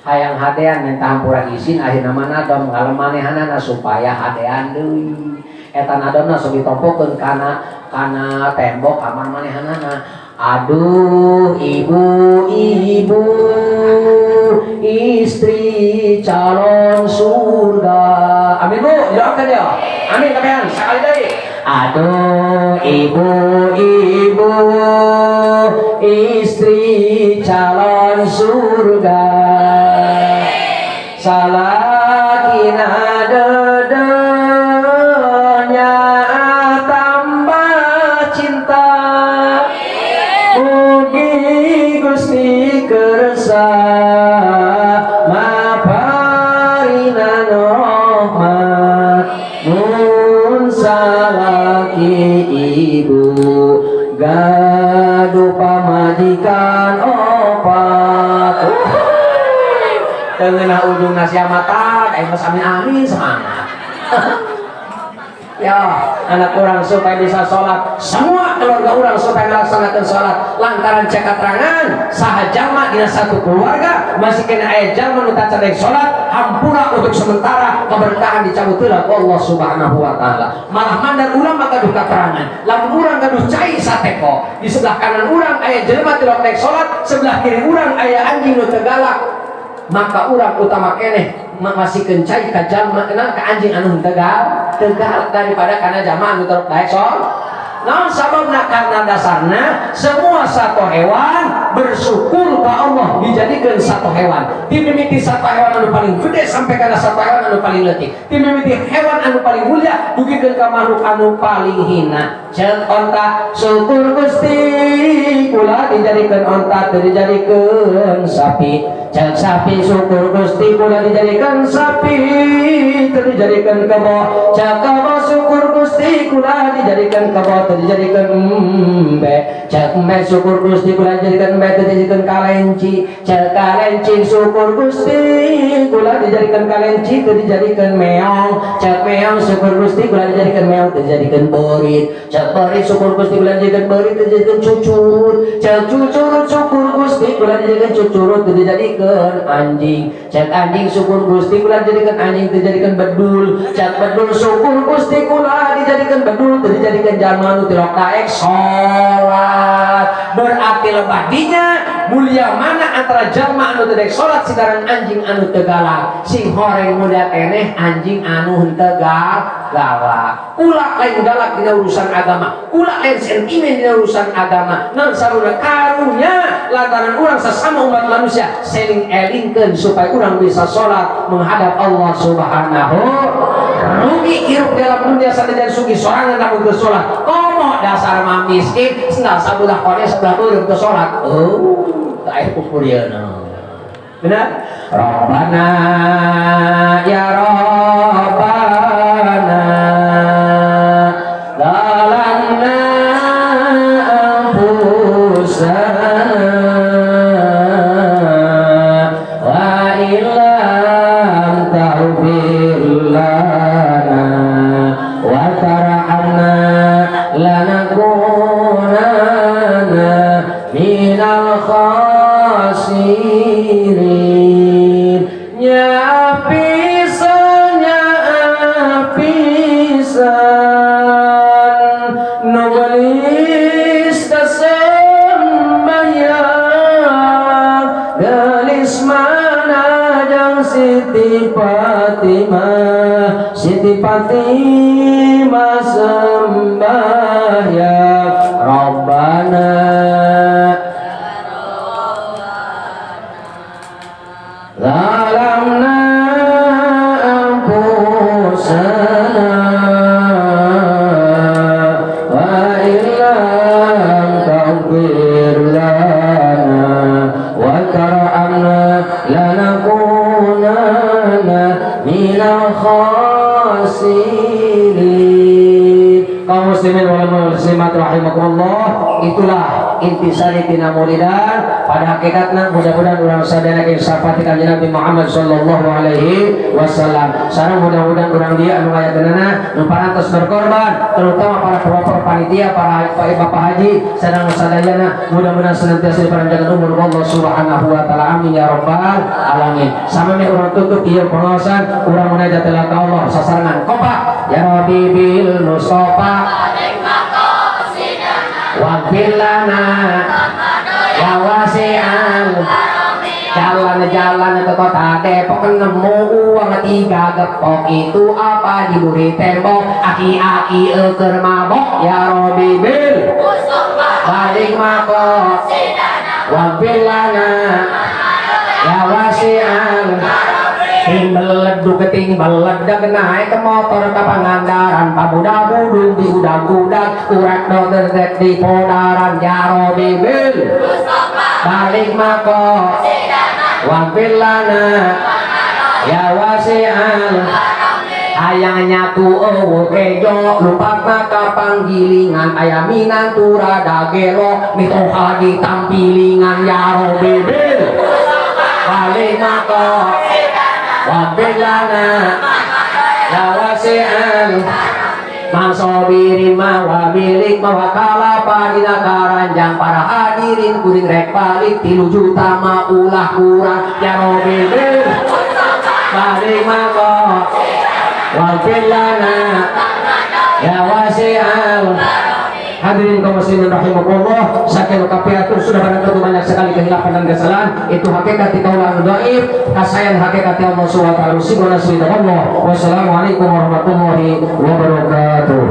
Hayang hadean minta hampura izin, akhirna mah nadom ngalemanehanana supaya hadean deui. Eta nadomna sok ditompokeun kana tembok kamar manehanana. Aduh ibu-ibu, istri calon surga. Amin, Bu, jawabkan ya. Amin kabehan sekali deui. Aduh ibu-ibu, istri calon surga, salakina dedehnya tambah cinta. Mugi Gusti kersa maparinan rahmat. Mun salaki ibu gaduh pamajikan opat. Tengah ujung nasiamatan, mas, amin amin, semangat ya. Anak urang supaya bisa sholat, semua keluarga urang supaya melaksanakan sholat, lantaran cek keterangan saha jalma dina satu keluarga masih kena aya jalma nu tacan sholat, hampura untuk sementara keberkahan dicabut heula ku Allah Subhanahu wa Taala. Malah mandar urang gaduh keterangan, lamun urang gaduh cai sateko, di sebelah kanan urang aya jelema tilok naik sholat, sebelah kiri urang aya anjing nu teu galak, maka urang utama keneh masihkeun cai ka jalma ka anjing anu henteu galak daripada kana jalma anu terus daek sholat. Naon sababna? Karena dasarna semua satu hewan bersyukur ke Allah dijadikan satu hewan. Ti mimiti satu hewan anu paling gede sampai kana satu hewan anu paling leutik. Ti mimiti hewan anu paling mulia dugikeun ka makhluk anu paling hina. Ceuk onta, "Syukur Gusti kula dijadikan onta, teu dijadikeun sapi." Ceuk sapi, "Syukur Gusti kula dijadikan sapi, teu dijadikan kebo." Ceuk kebo, "Syukur Gusti kula dijadikan kebo, teu dijadikan embe." Ceuk embe, "Syukur Gusti kula dijadikan embe, teu dijadikan kalenci." Ceuk kalenci, "Syukur Gusti kula dijadikan kalenci, teu dijadikan meong." Ceuk meong, "Syukur Gusti kula dijadikan meong, teu dijadikan beurit." Ceuk beurit, "Syukur Gusti kula dijadikan beurit, teu dijadikan cucurut." Ceuk cucurut, "Syukur Gusti kula dijadikan cucurut, teu dijadikan anjing." Ceuk anjing, "Syukur Gusti kula dijadikan anjing, teu dijadikan bedul." Ceuk bedul, "Syukur Gusti kula dijadikan bedul, teu dijadikan jalma nu tilok daek salat." Berarti lebah dinya mulia mana antara jalma anu teu daek salat sareng anjing anu teu galak? Sing horeng mulia keneh anjing anu henteu galak. Kula lain galak dina urusan agama, kula lain sentimen dina urusan agama. Naon saruna? Karunya lantaran urang sesama umat manusia saling elingkeun supaya urang bisa sholat menghadap Allah Subhanahu. Rugi hirup dalam dunia sanajan sugih sorangan lamun teu salat. Komo dasar mah miskin, sendal sabelah kone sebelah beureum teu salat. Oh, air pupurieuna. Benar? Rabbana ya Rabbana zalamna anfusana wa illam taghfir lana wa tarhamna lanakunanna minal khasirin. Nya pisan, nya pisan, nu gelis kasembahyang, gelis mana jang Siti Fatimah, Siti Fatimah sembahyang. Rabbana zalamna anfusana wa illam taghfir lana wa tarhamna lanakunanna minal khasirin. Kaum muslimin wal muslimat rahimakumullah, itulah. Intisari tina maulidan pada hakikatna mudah-mudahan urang sadaya ge syafaat kanjeng Nabi Muhammad sallallahu alaihi wasallam. Sareng mudah-mudahan urang dieu anu ngayakeunana nu parantos berkorban, terutama para pelopor panitia, para bapak haji sareng sadayana, mudah-mudahan senantiasa dipanjangkan umur Allah Subhanahu wa taala. Amin ya rabbal alamin. Samemeh urang tutup ieu pengaosan, urang munajat ka Allah sasarengan kompak. Ya Rabbi bil Mustafa waghfir lana ya wasi'al. Jalan-jalan ke kota Depok, nemu uang tiga gepok, itu apa di buri tembok, aki-aki eker mabok. Ya Rabbi bil balik mako waghfir lana ya wasi'al. Ting beleduk ting beledak naik ke motor ke Pangandaran, pamuda budung di udang-udang kurek dokter di podaran. Ya Rabbi bil balik mako waghfir lana ya wasi'al. Hayang nyatu euweuh kejo, lumpat maka panggilingan, aya minantu rada gelo, mitoha di tampilingan. Ya Rabbi bil balik mako waghfir lana ya wasi'al. Mansobirin mawa milik mawa kalapa dina karanjang, para hadirin kuring rek balik, 3 juta mah ulah kurang. Ya Rabbi bil balik mako waghfir lana ya wasi'al. Hadirin kaum muslimin rahimakumullah, saking kapiatur sudah barang tentu banyak sekali kehilapan dan kesalahan. Itu hakikat kaulah dhaif, kasayan hakikat Allah Subhanahu wa taala. Allah. Wassalamualaikum warahmatullahi wabarakatuh.